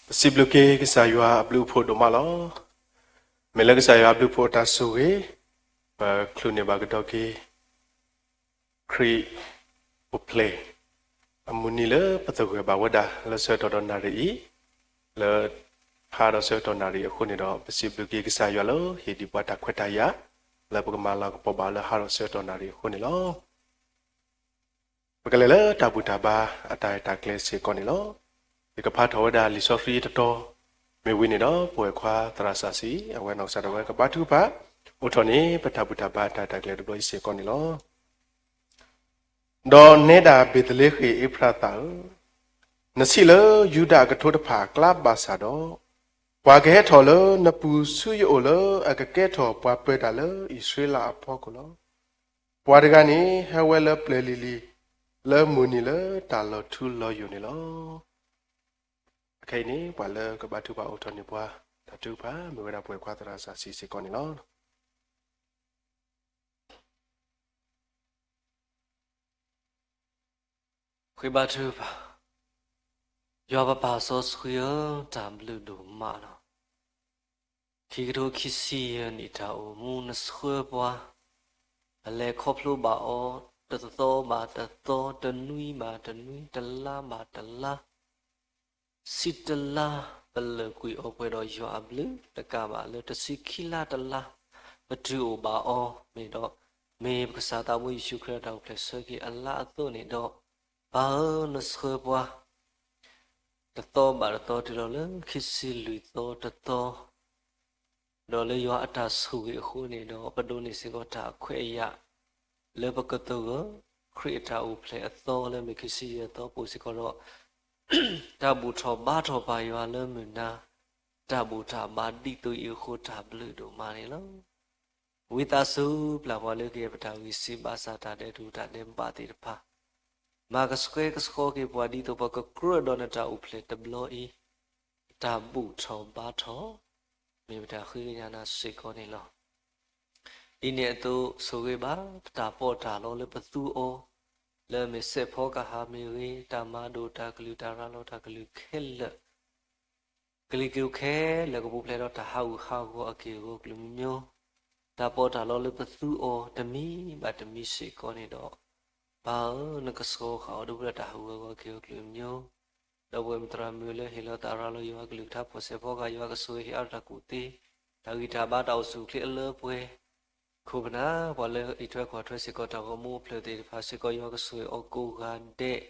ပစံးဘျုးက့ၤကစၢ်ယွၤအဘျုးအဖှိၣ်ဒိၣ်မးလီၤ. မ့ၢ်လၢကစၢ်ယွၤအဘျုးအဖှိၣ်အတၢ်ဆိၣ်ဂ့ၤ, ပချုးန့ၢ်ဘၣ်ကဒီးက့ၤ ခရံာ်အိၣ်ဖျဲၣ်အမုၢ်နံၤလၢပသဂၢၢ်ဘၣ်ဝဲဒၣ်လၢဆၢကတီၢ်ဒီးနၣ်ရံၣ်အံၤ, လၢဟါဒီးဆၢကတီၢ်နၣ်ရံၣ်အဃိန့ၣ်ဒီး ပစံးဘျုးက့ၤကစၢ်ယွၤလၢဟ့ၣ်ဒံးပှၤတၢ်ခွဲးတၢ်ယာ် လၢပကမၤလၤကပီၤဘၣ်လၢဟါဒီးဆၢကတီၢ်နၣ်ရံၣ်အဃိန့ၣ်လီၤ. ပကလဲၤလၢတၢ်ဘူၣ်တၢ်ဘါအတၢ်ရဲၣ်တၢ်ကျဲၤစ့ၢ်ကီးန့ၣ်လီၤ. ယကဖးထီၣ်ဝဲဒၣ်လံာ်စီဆှံတတီၤ, မ့ၢ်ဝံၤန့ၣ်ဒီး ပဝဲၢ်ခွါသရၣ်စီဆှံ အဝဲနီၢ်ကစၢ်ဒၣ်ဝဲကဘါထုကဖၣ် အိးထီၣ်န့ၢ် ပတၢ်ဘူၣ်တၢ်ဘါအတၢ်ရဲၣ်တၢ်ကျဲၤတဘျီအံၤစ့ၢ်ကီးန့ၣ်လီၤ. ဒီးနဲဒၣ်ဘ့းသလ့ဃ့ၣ်အ့ဖရးသးဧၢ, နဆံးလၢယူဒၤအကထိတဖၣ်အကျါဘၣ်ဆၣ်ဒီး, ပှၤကဟဲထီၣ်လၢနပူၤဆူယအိၣ်လၢအကကဲထီၣ်ပှၤပၢၤတၢ်လၢအံၣ်စရ့လးအဖီခိၣ်လီၤ. ပှၤတဂၤန့ၣ် ဟဲဝဲလၢပျၢၤလံၤလံၤ လၢမုၢ်နံၤလၢတၢ်လီၤထူလီၤယိာ်န့ၣ်လီၤ. အခဲအံၤန့ၣ် ပှၤလၢကဘါထုကဖၣ်အိးထီၣ်န့ၢ်ပှၤ တၢ်ထုကဖၣ် မ့ၢ်ဝဲဒၣ်ပဝဲၢ်ခွါသရၣ်စီဆှံစ့ၢ်ကီးန့ၣ်လီၤ. ဃ့ဘါထုကဖၣ်, ယွၤပပၢ်စီဆှံဧၢ, တၢ်ဘျုးဒိၣ်မးလီၤ. ခံကထိခံဆံယဲၢ်နံၣ်တၢ်အိၣ်မူနဆှၢပှၤ, ပလဲၤခီဖျိဘၣ်အီၤ တသီဘၣ်တသီ, တနွံဘၣ်တနွံ, တလါဘၣ်တလါ ဆံတလါ ပလၢာ်ကွံာ်အီၤပှဲၤဒီးယွၤအဘျုးတကးဘၣ်လၢတဆံခံလါတလါ ပတုၤအိၣ်ဘၣ်အီၤန့ၣ်ဒီး, မ့ၢ်ပကစၢ်သးဘိယ့ၣ်ၡူးခရံာ်အတၢ်အိၣ်ဖျဲၣ်ဆၢက့ၤအလါအသိးန့ၣ်ဒီး, ပၢ်ဧၢ, နဆှၢပှၤ တသီဘၣ်တသီတုၤလီၤလၢခံဆံလွံၢ်သီတသီ ဒီးလၢယွၤအတၢ်ဆိၣ်ဂ့ၤအဃိန့ၣ်ဒီး ပဒိးန့ၢ်စ့ၢ်ကီးတၢ်အခွဲးအယာ် လၢပကသဂၢၢ်ခရံာ်အတၢ်အိၣ်ဖျဲၣ်အသီလၢမ့ၢ်ခံဆံယဲၢ်သီပူၤစ့ၢ်ကီးဒီး တၢ်ဘူၣ်ထီၣ်ဘါထီၣ်ပၢ်ယွၤလၢမုၢ်နၤ, တၢ်ဘူၣ်တၢ်ဘါဒ်သိးအံၤအဃိတၢ်ဘျုးဒိၣ်မးန့ၣ်လီၤ. ဝံသးစူၤပျၢ်ပှၤလၢကယဲၢ်ပတၢ်ဂံၢ်စၢ်ဘါစၢ် တၢ်ဒဲးတူၢ်တၢ်ဒဲးဘးသ့ၣ်တဖၣ်, မၤကဆှဲကဆှီက့ၤပှၤဒ်သိးပကကြၢးဒီးနတၢ်အိၣ်ဖျဲၣ်တဘျီအံၤ, တၢ်ဘူၣ်ထီၣ်ဘါထီၣ် မ့ၢ်ပတၢ်ဃ့ကညးနၤစ့ၢ်ကီးန့ၣ်လီၤ. ဒ်န့ၣ်အသိးဆိၣ်ဂ့ၤဘၣ် ပတၢ်ပီးတၢ်လီလၢပသူအီၤ, လၢအမ့ၢ်စဲးဖီကဟၣ်မ့ၢ်ဂ့ၤ, တၢ်မၤဒိၣ်တၢ်ကလုၢ်တၢ်ရၤလီၤတၢ်ကလုၢ်ခဲလၢာ် ကလံၤကျိၤခဲလၢာ်ကပူၤဖျဲးဒီးတၢ်ဟးဂူာ်ဟးဂီၤအက့ၢ်အဂီၤကလုာ်မံၤမံၤ, တၢ်ပီးတၢ်လီလၢပသူအီၤတမံၤဘၣ်တမံၤစ့ၢ်ကီးန့ၣ်ဒီး, ပၢ်ဧၢ, နကဆှီဃာ်အီၤဒီပုၢ်ဒီဝဲၢ်တၢ်ဟးဂူာ်ဟးဂီၤအက့ၢ်အဂီၤကလုာ်မံၤမံၤ, ဒီးပဝဲမုၢ်သရၣ်မုၣ်လၢဟ့ၣ်လီၤသးရၤလီၤယွၤကလုၢ်ကထါဖီၣ်စဲးဖီကဟၣ်ယွၤကဆိၣ်ဂ့ၤဟ့ၣ်အါတၢ်ကူၣ်သ့, တၢ်ဂံၢ်တၢ်ဘါတၢ်အိၣ်ဆူၣ်အိၣ်ချ့အလၢပှဲၤ ခိၣ်ပနၢ် ပှၤလၢအအံးထွဲကွၢ်ထွဲစ့ၢ်ကီးတၢ်ဂီၤမူအဖျၢၣ်သ့ၣ်တဖၣ်စ့ၢ်ကီး ယွၤကဆိၣ်ဂ့ၤအီၤကိးဂၤဒဲး,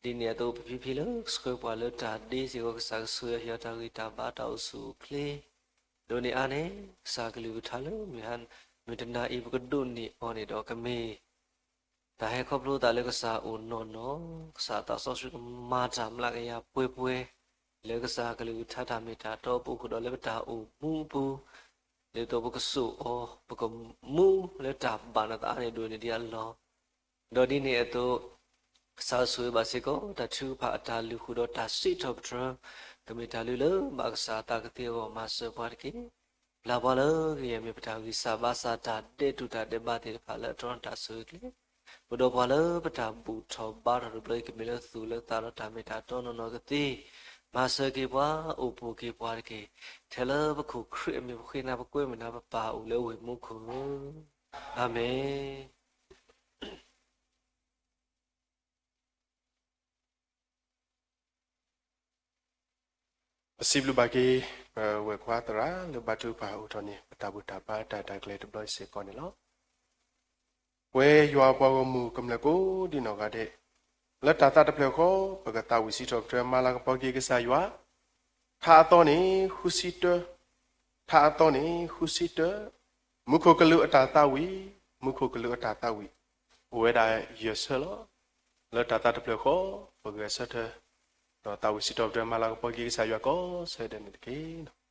ဒ်န့ၣ်အသိးပဖံဖံလၢကဆှၢပှၤလၢတၢ်ဒ့စ့ၢ်ကီး ကစၢ်ကဆိၣ်ဂ့ၤအီၤဟ့ၣ်အီၤတၢ်ဂံၢ်တၢ်ဘါတၢ်အိၣ်ဆူၣ်အိၣ်ချ့, ဒိးန့ၢ်အါန့ၢ် ကစၢ်ကလုၢ်ကထါလၢ မုၢ်တနၤအံၤပကဒိးန့ၢ်အီၤန့ၣ်ဒီးကမ့ၢ် တၢ်ဟဲခီဖျိသးလၢကစၢ်အိၣ်နီၢ်နီၢ်, ကစၢ်သးစီဆှံကမၤတၢ်မျးကယၤပှဲၤပှဲၤ, လၢကစၢ်ကလုၢ်ကထါတၢ်မ့ၢ်တၢ်တီအပူၤဃုာ်ဒီးလၢပတၢ်အိၣ်မူအပူၤ, ဒ်သိးပကစိာ်အီၤ ပကမူလၢတၢ်ဘၣ်နသးအါန့ၢ်ဒိၣ်န့ၢ်ဒံးအလီၢ်, ဒီးဒ်န့ၣ်အသိး ကစၢ်ဆိၣ်ဂ့ၤဘၣ်စ့ၢ်ကီး တၢ်ထုကဖၣ်အတၢ်လုၢ်ဃုာ်ဒီးတၢ်စံးထီၣ်ပတြၢၤ, ကမ့ၢ်တၢ်လုၢ်လၢဘၣ်ကစၢ်အသးကသ့အဂီၢ်မၤစၢၤပှၤတက့ၢ်. ပျၢ်ပှၤလၢကယဲၢ်မ့ၢ်ပတၢ်ဂံၢ်စၢ်ဘါစၢ်တၢ်ဒဲးတူၢ်တၢ်ဒဲးဘးသ့ၣ်တဖၣ်လၢအတြီနတၢ်ဆိၣ်ဂ့ၤကျဲ, ပဒီးပှၤလၢပတၢ်ဘူၣ်ထီၣ်ဘါထီၣ်တဘျီအံၤ ကမ့ၢ်လၢသူၣ်လၢသးဒီးတၢ်မ့ၢ်တၢ်တီနီၢ်နီၢ်ကသ့, မၤစၢၤက့ၤပှၤ အိၣ်ဖှိၣ်က့ၤပှၤတက့ၢ်. ထဲလၢပခိၣ်ခရံာ်အမံၤပဃ့နၤ ပကွဲမုာ်နၤပပၢ်အိၣ်လၢဝ့ၢ်မူခိၣ်ဧၢ, အၤမ့ၣ်. ပစံးဘျုးဘၣ်က့ၤ ပဝဲၢ်ခွါသရၣ်လၢဘါထုကဖၣ်အိးထီၣ်န့ၢ် ပတၢ်ဘူၣ်တၢ်ဘါတၢ်ရဲၣ်တၢ်ကျဲၤတဘျီအံၤစ့ၢ်ကီးန့ၣ်လီၤ. ပဝဲယွၤပှၤဂီၢ်မုၢ်ကမျၢၢ်ကိးဒံနီၢ်ဂၤဒဲး, လၢတၢ်သးတဖျၢၣ်ဃီ ပကသးဝံၣ်စံးထီၣ်ပတြၢၤမၤလၤကပီၤက့ၤကစၢ်ယွၤ, ထါအသီန့ၣ်ဃုဆံတၢ, ထါအသီန့ၣ်ဃုဆံတၢ, မူခိၣ်ကလူးအတၢ်သးဝံၣ်, မူခိၣ်ကလူးအတၢ်သးဝံၣ် အိၣ်ဝဲဒၣ်ယဲၢ်ဆၢလီၤ. လၢတၢ်သးတဖျၢၣ်ဃီ ပဂဲၤဆၢထၢၣ် ဒီးသးဝံၣ်စံးထီၣ်ပတြၢၤမၤလၤကပီၤက့ၤကစၢ်ယွၤကိးဆၢဒဲးန့ၣ်တက့ၢ်.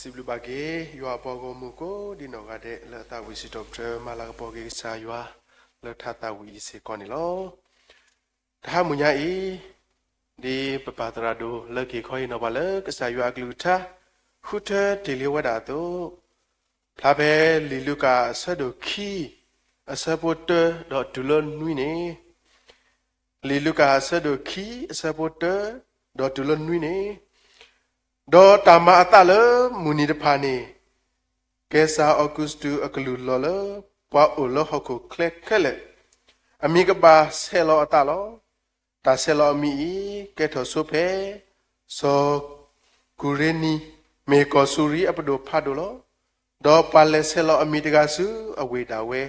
စံးဘျုးဘၣ်က့ၤ ယွၤအပှၤဂီၢ်မုၢ်ကိးဒံနီၢ်ဂၤဒဲး လၢအသးဝံၣ်စံးထီၣ်ပတြၢၤ မၤလၤကပီၤက့ၤကစၢ်ယွၤ လၢထါသးဝံၣ်အံၤစ့ၢ်ကီးန့ၣ်လီၤ. တဟါမုၢ်ညါအံၤ ဒ်ပပၢ်သရၣ်ဒိၣ်လၢက့ၤခီဟ့ၣ်နီၤပှၤလၢကစၢ်ယွၤအကလုၢ်ကထါ ဃုထၢတ့ၢ်လံဝဲဒၣ်အသိး, ဖျါဖဲလံာ်လူၤကၣ်အဆၢဒိၣ်ခံ အဆၢဖိတၢ ဒီးတုၤလၢနွံန့ၣ်, လံာ်လူၤကၣ်အဆၢဒိၣ်ခံ အဆၢဖိတၢ ဒီးတုၤလၢနွံန့ၣ်, ဒီးတၢ်မၤအသးလၢမုၢ်နံၤတဖၣ်န့ၣ် ကဲစၢ်အီကူးစတူးအကလုၢ်လီၤလၢ ပှၤအိၣ်လၢဟီၣ်ခိၣ်ချၢခဲလၢာ် အမံၤကဘၣ်ဆဲးလီၤအသးလီၤ. တၢ်ဆဲးလီၤအမံၤအံၤ ကဲထီၣ်ဆိဖဲ စီၤကူၤရ့နံ မ့ၢ်ကီၢ်စူၤရံအပဒိၣ်ဖးဒိၣ်လီၤ. ဒီးပှၤလဲၤဆဲးလီၤအမံၤတဂၤဆူအဝ့ၢ်ဒၣ်ဝဲ,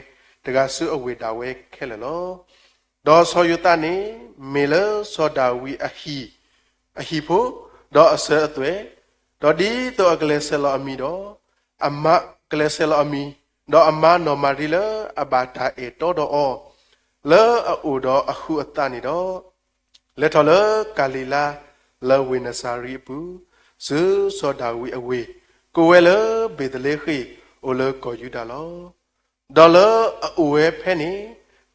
တဂၤဆူအဝ့ၢ်ဒၣ်ဝဲခဲလၢာ်လီၤ. ဒီးစီၤယိၤသးန့ၣ် မ့ၢ်လၢစီၤဒၤဝံးအဟံၣ်, အဟံၣ်ဖိ, ဒီးအစၢၤအသွဲၣ်, ဒီးဒ်သိးအကလဲၤဆဲးလီၤအမံၤဒီး, အမါကလဲၤဆဲးလီၤအမံၤ, ဒီးအမါနီၢ်မၤရံလၢအဘၣ်တၢ်အဲၣ်တီဒီးအီၤ, လၢအအိၣ်ဒီးအဟုးအသးန့ၣ်ဒီး, လဲၤထီၣ်လၢကၤလံၤလါ လၢဝ့ၢ်နစၤရ့းအပူၤ, ဆူစီၤဒၤဝံးအဝ့ၢ်, ကိးဝဲလၢဘ့းသလ့ဃ့ၣ် အိၣ်လၢကီၢ်ယူဒၤလီၤ. ဒီးလၢအအိၣ်ဝဲဖဲန့ၣ်,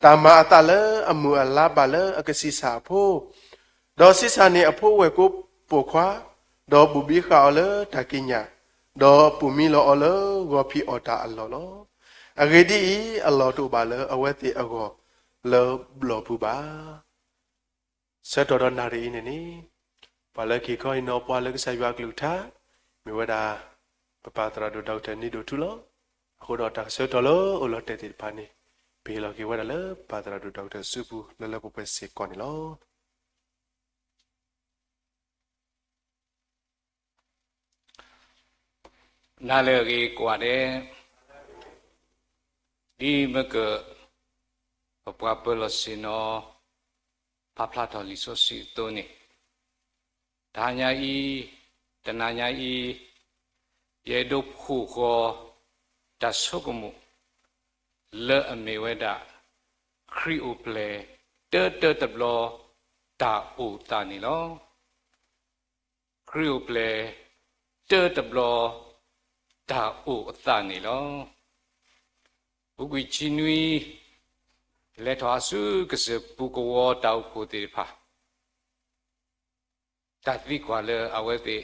တၢ်မၤအသးလၢအမုၢ်အလါဘၣ်လၢအကဆံးစၢ်အဖိ, ဒီးဆံးစၢ်န့ၢ်အဖိဝဲၢ်ကိာ်ပိာ်ခွါ, ဒီးဘူးဘံဃာ်အီၤလၢတၢ်ကံးညာ်, ဒီးပူၣ်မံလီၤအီၤလၢဂီၤဖံးအီၣ်တၢ်အလီၢ်လီၤ. အဂ့ၢ်ဒ်အံၤ, အလီၢ်တအိၣ်ဘၣ်လၢအဝဲသ့ၣ်အဂီၢ်လၢဘျီၣ်ပူၤဘၣ်. ဆၢကတီၢ်ဒီးနၣ်ရံၣ်အံၤန့ၣ်န့ၣ်, ပှၤလၢက့ၤခီဟ့ၣ်နီၤပှၤလၢကစၢ်ယွၤအကလုၢ်ကထါ, မ့ၢ်ဝဲဒၣ် ပပၢ်သရၣ်ဒိၣ် ဒီကတၢၢ်နံၤဒိၣ်ထူလီၤ. အဃိဒီးတၢ်ကဆၢကတီၢ်လၢအိၣ်လီၤတဲာ်သ့ၣ်တဖၣ်န့ၣ်, ပဟ့ၣ်လီၤက့ၤဝဲဒၣ်လၢပပၢ်သရၣ်ဒိၣ် ဒီကတၢၢ်စုပူၤ လၢလၢပှဲၤပှဲၤစ့ၢ်ကီးန့ၣ်လီၤ. နၤလၢအဂ့ၤကိးဂၤဒဲး, ဒ်မ့ၢ်က ပပှၤပၢၤလီၢ်ဆ့ၣ်နီၤ ပာ်ဖျါထီၣ်လံာ်စီဆှံအသိးန့ၣ်, တဟါညါအံၤ, တနၤညါအံၤ, ယအဲၣ်ဒိးဖှိၣ်ဃီၤ တၢ်ဆိကမိၣ် လၢအမ့ၢ်ဝဲဒၣ် ခရံာ်အိၣ်ဖျဲၣ် တၢတၢတဘျီ တၢ်အိၣ်သးန့ၣ်လီၤ. ခရံာ်အိၣ်ဖျဲၣ် တၢတဘျီ တၢ်အိၣ်အသးန့ၣ်လီၤ. ပူၤကွံာ်ဆံနွံ, လဲၤထီၣ်အါဆူကစၢၢ်ပူၤကဝီၤတၢ်အိၣ်ဖှိၣ်သ့ၣ်တဖၣ်, တၢ်သံကွၢ်လၢအဝဲသ့ၣ်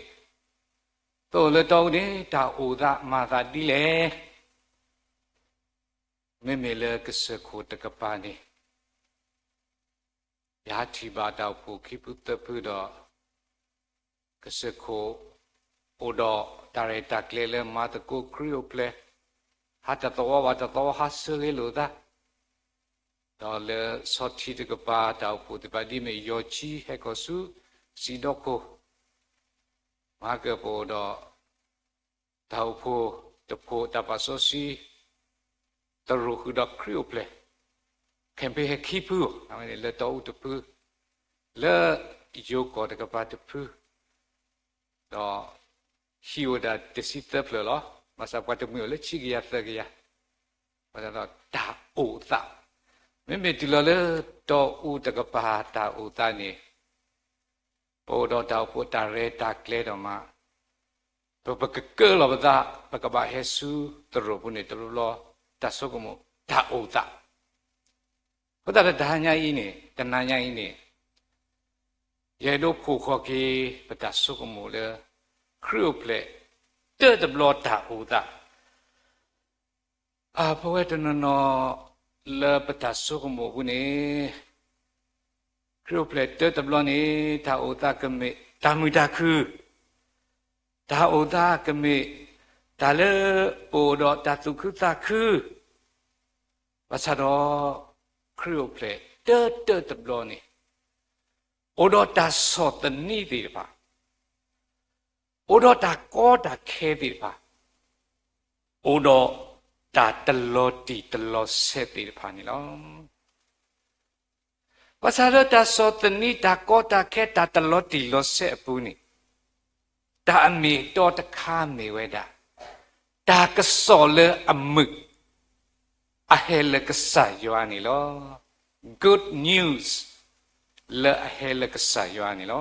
သိၣ်လၢတီအူန့ၣ် တၢ်အိၣ်သးမၤသးဒ်လဲၣ်. မ့မ့ၢ်လၢကစၢၢ်ခိၣ်တကပၤန့ၣ် ယဟးထံၣ်ဘၣ်တၢ်အိၣ်ဖှိၣ်ခံဖုသၢဖုဒီး ကစၢၢ်ခိၣ် အိၣ်ဒီးတၢ်ရဲၣ်တၢ်ကျဲၤလၢမၤသကိးခရံာ်အိၣ်ဖျဲၣ်, ဟးတသဝီဘၣ်တသဝီဟးဆၢဂ့ၤလိာ်သး, ဒီးလၢဆီထံတကပၤ တၢ်အိၣ်ဖှိၣ်သ့ၣ်တဖၣ်ဒ်မ့ၢ် ယီၤဆံဟဲခီဆူ စံးဒီခိၣ်, မၤကၢၢ်ပအိၣ်ဒီး တၢ်အိၣ်ဖှိၣ်တဖှိၣ် တၢ်ပာ်စီဆှံ သရိာ်ဃုာ်ဒီးခရံာ်အိၣ်ဖျဲၣ်, campaign ဟဲခံဖု, လၢတီအူတဖု, လၢယိၤကီၢ်တကပၤတဖု, ဒီးဟံးဝဲဒၣ်တဆံသၢဖျၢၣ်လီၤ. ဘၣ်ဆၣ်ပှၤတမှံၤအိၣ်လၢဆံကယၤသၢကယၤ, ဘၣ်ဆၣ်ဒီးတၢ်အိၣ်သး, မ့မ့ၢ်တုၤလီၤလၢတီအူတကပၤတၢ်အိၣ်သးန့ၣ် ပအိၣ်ဒီးတၢ်အိၣ်ဖှိၣ်တၢ်ရဲၣ်တၢ်ကျဲၤဒီးမး, ပ ပကကၢလီၤပသး, ပကဘၣ်ဟဲဆူသရိာ်ပူၤန့ၣ် တဘျီဘျီ တၢ်ဆိကမိၣ် တၢ်အိၣ်သး, အဃိသတးဒီးတဟါညါအံၤန့ၣ် တနၤညါအံၤန့ၣ် ယအဲၣ်ဒိးဖှိၣ်ဃီၤက့ၤ ပတၢ်ဆိကမိၣ်လၢ ခရံာ်အိၣ်ဖျဲၣ် တၢတဘျီတၢ်အိၣ်သး အပဝဲတနီၤနီၤ လၢပတၢ်ဆိကမိၣ်အပူၤန့ၣ် ခရံာ်အိၣ်ဖျဲၣ်တၢတဘျီန့ၣ် တၢ်အိၣ်သးကမ့ၢ်တၢ်မုာ်တၢ်ခုၣ်, တၢ်အိၣ်သးကမ့ၢ်တၢ်လၢပအိၣ်ဒီးတၢ်သူၣ်ခုသးခု, ဘၣ်ဆၣ်ဒီး ခရံာ်အိၣ်ဖျဲၣ်တၢတၢတဘျီန့ၣ် အိၣ်ဒီးတၢ်ဆီၣ်သနံးသ့ၣ်တဖၣ်, အိၣ်ဒီးတၢ်ကီတၢ်ခဲသ့ၣ်တဖၣ်, အိၣ်ဒီးတၢ်တလီၤတံၢ်တလီၤဆဲးသ့ၣ်တဖၣ်န့ၣ်လီၤ. ဘၣ်ဆၣ်လၢတၢ်ဆီၣ်သနံး တၢ်ကီတၢ်ခဲ တၢ်တလီၤတံၢ်လီၤဆဲးအပူၤန့ၣ် တၢ်အမ့ၢ်အတီတခါမ့ၢ်ဝဲဒၣ် တၢ်ကစီၣ်လၢအမုာ် အဟဲလၢကစၢ်ယွၤန့ၣ်လီၤ. Good news လၢအဟဲလၢကစၢ်ယွၤန့ၣ်လီၤ.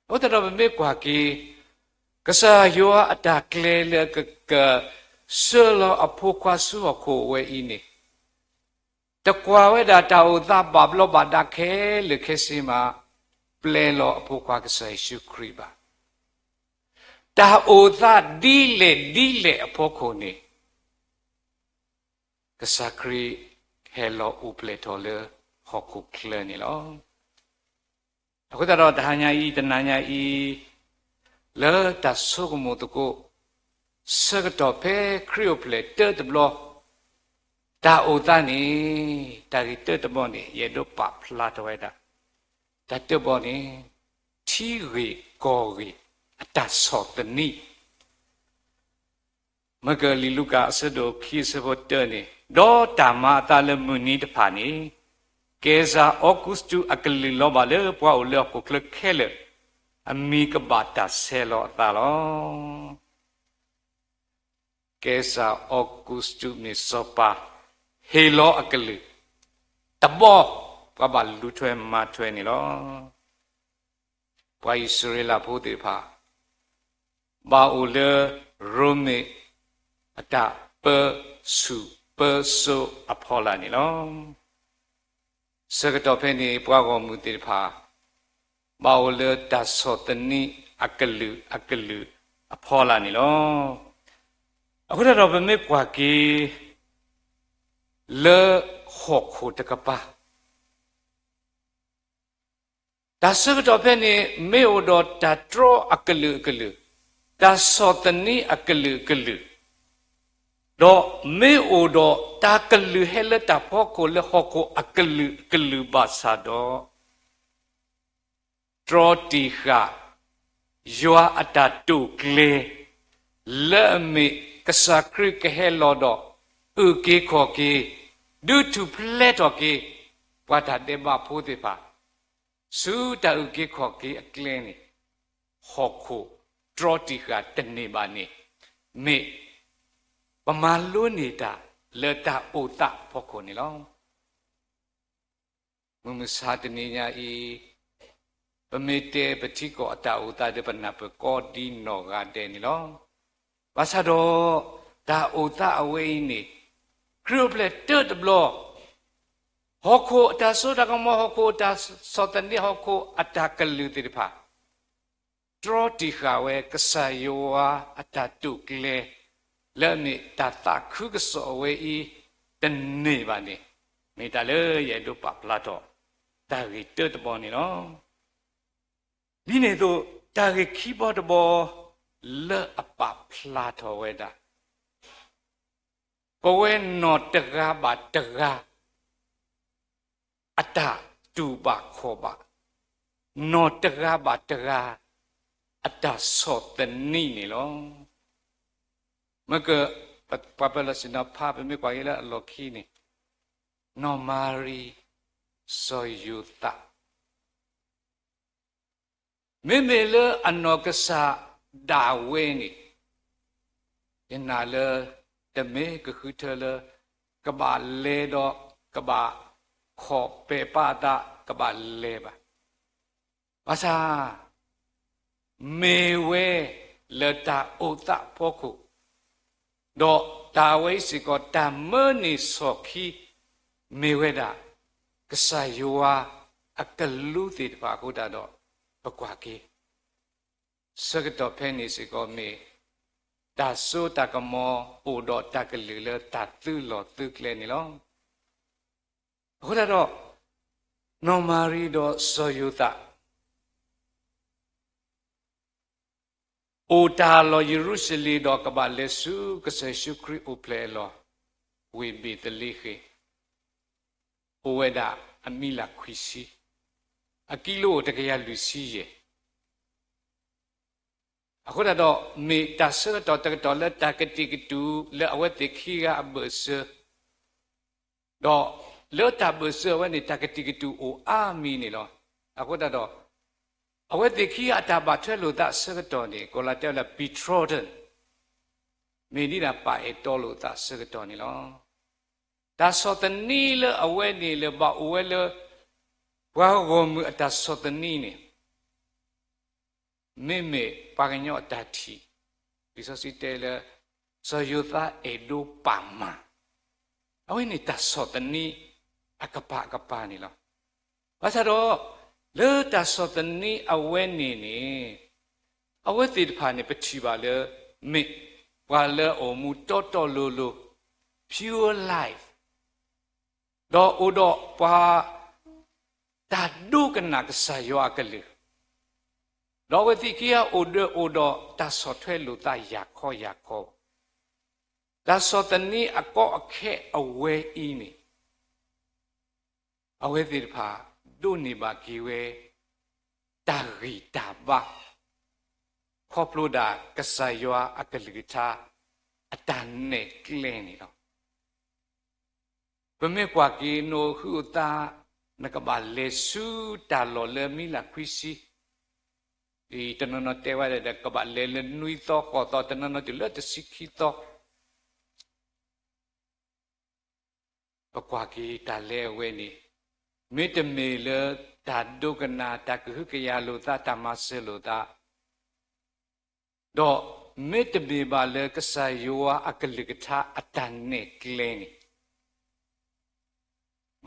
အဃိသတးဒီးပမ့ၢ်ကွၢ်က့ၤ ကစၢ်ယွၤအတၢ်ကျဲလၢကကဆှၢလီၤအဖိခွါဆူဟီၣ်ခိၣ်ဝဲအံၤန့ၣ်, တကွၢ်ဝဲဒၣ်တၢ်အိၣ်သးဘၣ်ဘျီးဘၣ်ဒါခဲလၢာ်ခဲဆ့မး ပျဲလီၤအဖိခွါကစၢ်ယ့ၣ်ၡူးခရံာ်ဘၣ်. တၢ်အိၣ်သးဒ်လဲၣ်ဒ်လဲၣ်အဖီခိၣ်န့ၣ် ကစၢ်ခရံာ်ဟဲလီၤအိၣ်ဖျဲၣ်ထီၣ်လၢဟီၣ်ခိၣ်ချၢန့ၣ်လီၤ. အဃိသတးဒီးတဟါညါအံၤ တနၤညါအံၤ လၢတၢ်ဆိကမိၣ်သကိး ဆၢကတီၢ်ဖဲခရံာ်အိၣ်ဖျဲၣ်တၢတဘျီ တၢ်အိၣ်သးန့ၣ် တၢ်ဂ့ၢ်တၢတဘီန့ၣ် ယအဲၣ်ဒိးပာ်ဖျါထီၣ်ဝဲဒၣ် တၢ်တဘီန့ၣ် ထံဂ့ၢ်ကီၢ်ဂ့ၢ်အတၢ်ဆီၣ်သနံး မၢကၢၢ်လံာ်လူၤကၣ်အဆၢဒိၣ်ခံအဆၢဖိတၢန့ၣ်, ဒီးတၢ်မၤအသးလၢမုၢ်နံၤတဖၣ်န့ၣ် ကဲစၢ်အီကူစတူးအကလုၢ်လီၤဘၣ်လၢပှၤအိၣ်လၢဟီၣ်ခိၣ်ချၢခဲလၢာ် အမံၤကဘၣ်တၢ်ဆဲးလီၤအသးလီၤ. ကဲစၢ်အီကူစတူးမ့ၢ်စီၤပၤ ဟ့ၣ်လီၤအကလုၢ် တဘီ ပှၤဘၣ်လူၤထွဲမၤထွဲန့ၣ်လီၤ. ပှၤအံၣ်စရ့လးဖိသ့ၣ်တဖၣ် ဘၣ်အိၣ်လၢ ရိမ့ၤ အတၢ်ပၢဆူၣ်ပၢစိးအဖီလာ်န့ၣ်လီၤ. ဆၢကတီၢ်ဖဲန့ၣ် ပှၤဂီၢ်မုၢ်သ့ၣ်တဖၣ် ဘၣ်အိၣ်လၢတၢ်ဆီၣ်သနံးအကလုာ်အကလုာ်အဖီလာ်န့ၣ်လီၤ. အဃိသတးဒီးပမ့ၢ်ကွၢ်က့ၤ လၢဟီၣ်ခိၣ်တကပၤ တၢ်ဆၢကတီၢ်ဖဲန့ၣ် မ့ၢ်အိၣ်ဒီးတၢ်တြီအကလုာ်ကလုာ်, တၢ်ဆီၣ်သနံးအကလုာ်ကလုာ်, ဒီးမ့ၢ်အိၣ်ဒီးတၢ်ကလုၢ်ဟဲလၢတၢ်ဖီခိၣ်လၢဟီၣ်ခိၣ်အကလုာ်ကလုာ်ဘၣ်ဆၣ်ဒီး တြီတံာ်ဃာ် ယွၤအတၢ်တိာ်ကျဲၤ လၢအမ့ၢ်ကစၢ်ခရံာ်ကဟဲလီၤဒီး အုၣ်က့ၤခီၣ်က့ၤ ဒုးထူၣ်ဖျဲးထီၣ်က့ၤ ပှၤတၢ်ဒဲးဘးဖိသ့ၣ်တဖၣ် ဆူတၢ်အုၣ်က့ၤခီၣ်က့ၤအကျဲန့ၣ် ဟီၣ်ခိၣ်တြီတံာ်ဃာ်တန့ၢ်ဘၣ်န့ၣ် မ့ၢ်ပမၤလိန့ၢ်တၢ်လၢတၢ်အိၣ်သးအဖီခိၣ်န့ၣ်လီၤ. မုၢ်မဆါတနံၤညါအံၤ ပမ့ၢ်တဲပထံကီၢ်အတၢ်အိၣ်သးဒီးပနၢ်ပၢၢ်ကိးဒ်နီၢ်ဂၤဒဲးန့ၣ်လီၤ. ဘၣ်ဆၣ်ဒီး တၢ်အိၣ်သးအဝဲအံၤန့ၣ် ခရံာ်အိၣ်ဖျဲၣ်တၢတဘျီ ဟီၣ်ခိၣ်အတၢ်စိတၢ်ကမီၤ ဟီၣ်ခိၣ်အတၢ်ဆီၣ်သနံး ဟီၣ်ခိၣ်အတၢ်ကလုၢ်သ့ၣ်တဖၣ် တြီတံာ်ဃာ်ဝဲ ကစၢ်ယွၤအတၢ်တိာ်ကျဲၤ လၢအမ့ၢ်တၢ်သးခုကစီၣ်အဝဲအံၤ တန့ၢ်ဘၣ်န့ၣ် မ့ၢ်တၢ်လၢယအဲၣ်ဒိးပာ်ဖျါထီၣ် တၢ်ဂ့ၢ်တၢတဘီန့ၣ်လီၤ. ဒ်န့ၣ်အသိး တၢ်ဂ့ၢ်ခံဘီတဘီ လၢအပာ်ဖျါထီၣ်ဝဲဒၣ် ပဝဲနီၢ်တဂၤဘၣ်တဂၤ အတၢ်တူၢ်ဘၣ်ခီၣ်ဘၣ်, နီၢ်တဂၤဘၣ်တဂၤ အတၢ်ဆီၣ်သနံးန့ၣ်လီၤ. မ့ၢ်က ပှၤပၢၤလီၢ်ဆ့ၣ်နီၤဖး ပမ့ၢ်ကွၢ်က့ၤလၢအလီၢ်ခံန့ၣ် နီၢ်မၤရံ စီၤယိၤသး မ့မ့ၢ်လၢအနီၢ်ကစၢ်ဒၣ်ဝဲန့ၣ် ယနာ်လၢ တမ့ၢ်ကဃုထၢလၢ ကဘၣ်လဲၤဒီး ကဘၣ်ခီၣ်ပဲာ်ပာ်အသး ကဘၣ်လဲၤဘၣ်. ဘၣ်ဆၣ် မ့ၢ်ဝဲလၢတၢ်အိၣ်သးအဖီခိၣ် ဒီးတၢ်ဝဲအံၤစ့ၢ်ကီး တၢ်မၢန့ၢ်ဆီၣ်ခံ မ့ၢ်ဝဲဒၣ် ကစၢ်ယွၤအကလူးသ့ၣ်တဖၣ်အဃိသတးဒီး ပကွၢ်က့ၤ ဆၢကတီၢ်ဖဲန့ၣ်စ့ၢ်ကီးမ့ၢ် တၢ်စိတၢ်ကမီၤအိၣ်ဒီးတၢ်ကလုၢ်လၢတၢ်သုးလီၢ်သုးကျဲန့ၣ်လီၤ. အဃိသတးဒီး နီၢ်မၤရံဒီးစီၤယိၤသး အိၣ်တၢ်လီၢ်ယရူၤၡလ့ၣ်ဒီးကဘၣ်လဲၤဆူကစၢ်ယ့ၣ်ၡူးခရံာ်အိၣ်ဖျဲၣ်အလီၢ် ဝ့ၢ်ဘ့းသလ့ဃ့ၣ် အိၣ်ဝဲဒၣ်အမံၤလၢ်ခွံဆံ, အကံလိအိၣ်တကယၤလွံၢ်ဆံယဲၢ် အဃိသတးဒီး မ့ၢ်တၢ်ဆၢကတီၢ်တကတီၢ်လၢတၢ်ကတံာ်ကတူာ်လၢအဝဲသ့ၣ်ခံဂၤအဘၢၣ်စၢၤ, ဒီးလၢတၢ်ဘၢၣ်စၢၤအဝဲန့ၣ် တၢ်ကတံာ်ကတူာ်အိၣ်အါမံၤန့ၣ်လီၤ. အဃိသတးဒီး အဝဲသ့ၣ်ခံဂၤအတၢ်ဘၣ်ထွဲလိာ်သးအဆၢကတီၢ်န့ၣ် ကီၤလၤတဲဝဲလၢ betrothal မ့ၢ်ဒ်တၢ်ပာ်အဲၣ်တီလိာ်သးအဆၢကတီၢ်န့ၣ်လီၤ. တၢ်ဆီၣ်သနံးလၢအဝဲန့ၣ်လၢဘၣ်အိၣ်ဝဲလၢ ပှၤဂီၢ်မုၢ်အတၢ်ဆီၣ်သနံးန့ၣ် မ့မ့ၢ်ပှၤကညီအတၢ်ထံၣ်, လံာ်စီဆှံတဲလၢ စီၤယိၤသးအဲၣ်ဒိးပာ်မၤ, အဝဲန့ၣ်တၢ်ဆီၣ်သနံးအကပၤကပၤန့ၣ်လီၤ. ဘၣ်ဆၣ်ဒီး လၢတၢ်ဆီၣ်သနံးအဝဲန့ၣ်န့ၣ် အဝဲသ့ၣ်တဖၣ်န့ၣ် ပထံၣ်ဘၣ်လၢ မ့ၢ်ပှၤလၢအအိၣ်မူတီတီလိၤလိၤ pure life ဒီးအိၣ်ဒီးပှၤ တၢ်ဒိကနၣ်ကစၢ်ယွၤအကလုၢ်, ဒီးအဝဲသ့ၣ်ခံဂၤအိၣ်ဒီးအိၣ်ဒီးတၢ်ဆီၣ်ထွဲလိာ်သးယၤခီယၤခီ, တၢ်ဆီၣ်သနံးအကီအခဲအဝဲအံၤန့ၣ် အဝဲသ့ၣ်တဖၣ်ဒိးန့ၢ်ဘၣ်က့ၤဝဲ တၢ်ဂံၢ်တၢ်ဘါ ခီဖျိဒၣ်ကစၢ်ယွၤအကလုၢ်ကထါ အတၢ်နဲၣ်ကျဲန့ၣ်လီၤ. ပမ့ၢ်ကွၢ်က့ၤနအိၣ်ဟုးအိၣ်သး, နကဘၣ်လဲၤဆူတၢ်လီၢ်လၢမံလၢ်ခွံဆံ, တနီၤနီၤတဲဝဲဒၣ်ဒီး ကဘၣ်လဲၤလၢနွံသီဃိးသီ, တနီၤနီၤတုၤလၢတဆံခံသီ ပကွၢ်က့ၤတၢ်လဲၤအဝဲန့ၣ်, မ့တမ့ၢ်လၢတၢ်ဒိကနၣ်, တၢ်ကဟုကယာ်လိာ်သး, တၢ်မၤစၢၤလိာ်သး, ဒီးမ့တမ့ၢ်ဘၣ်လၢကစၢ်ယွၤအကလုၢ်ကထါအတၢ်နဲၣ်ကျဲန့ၣ်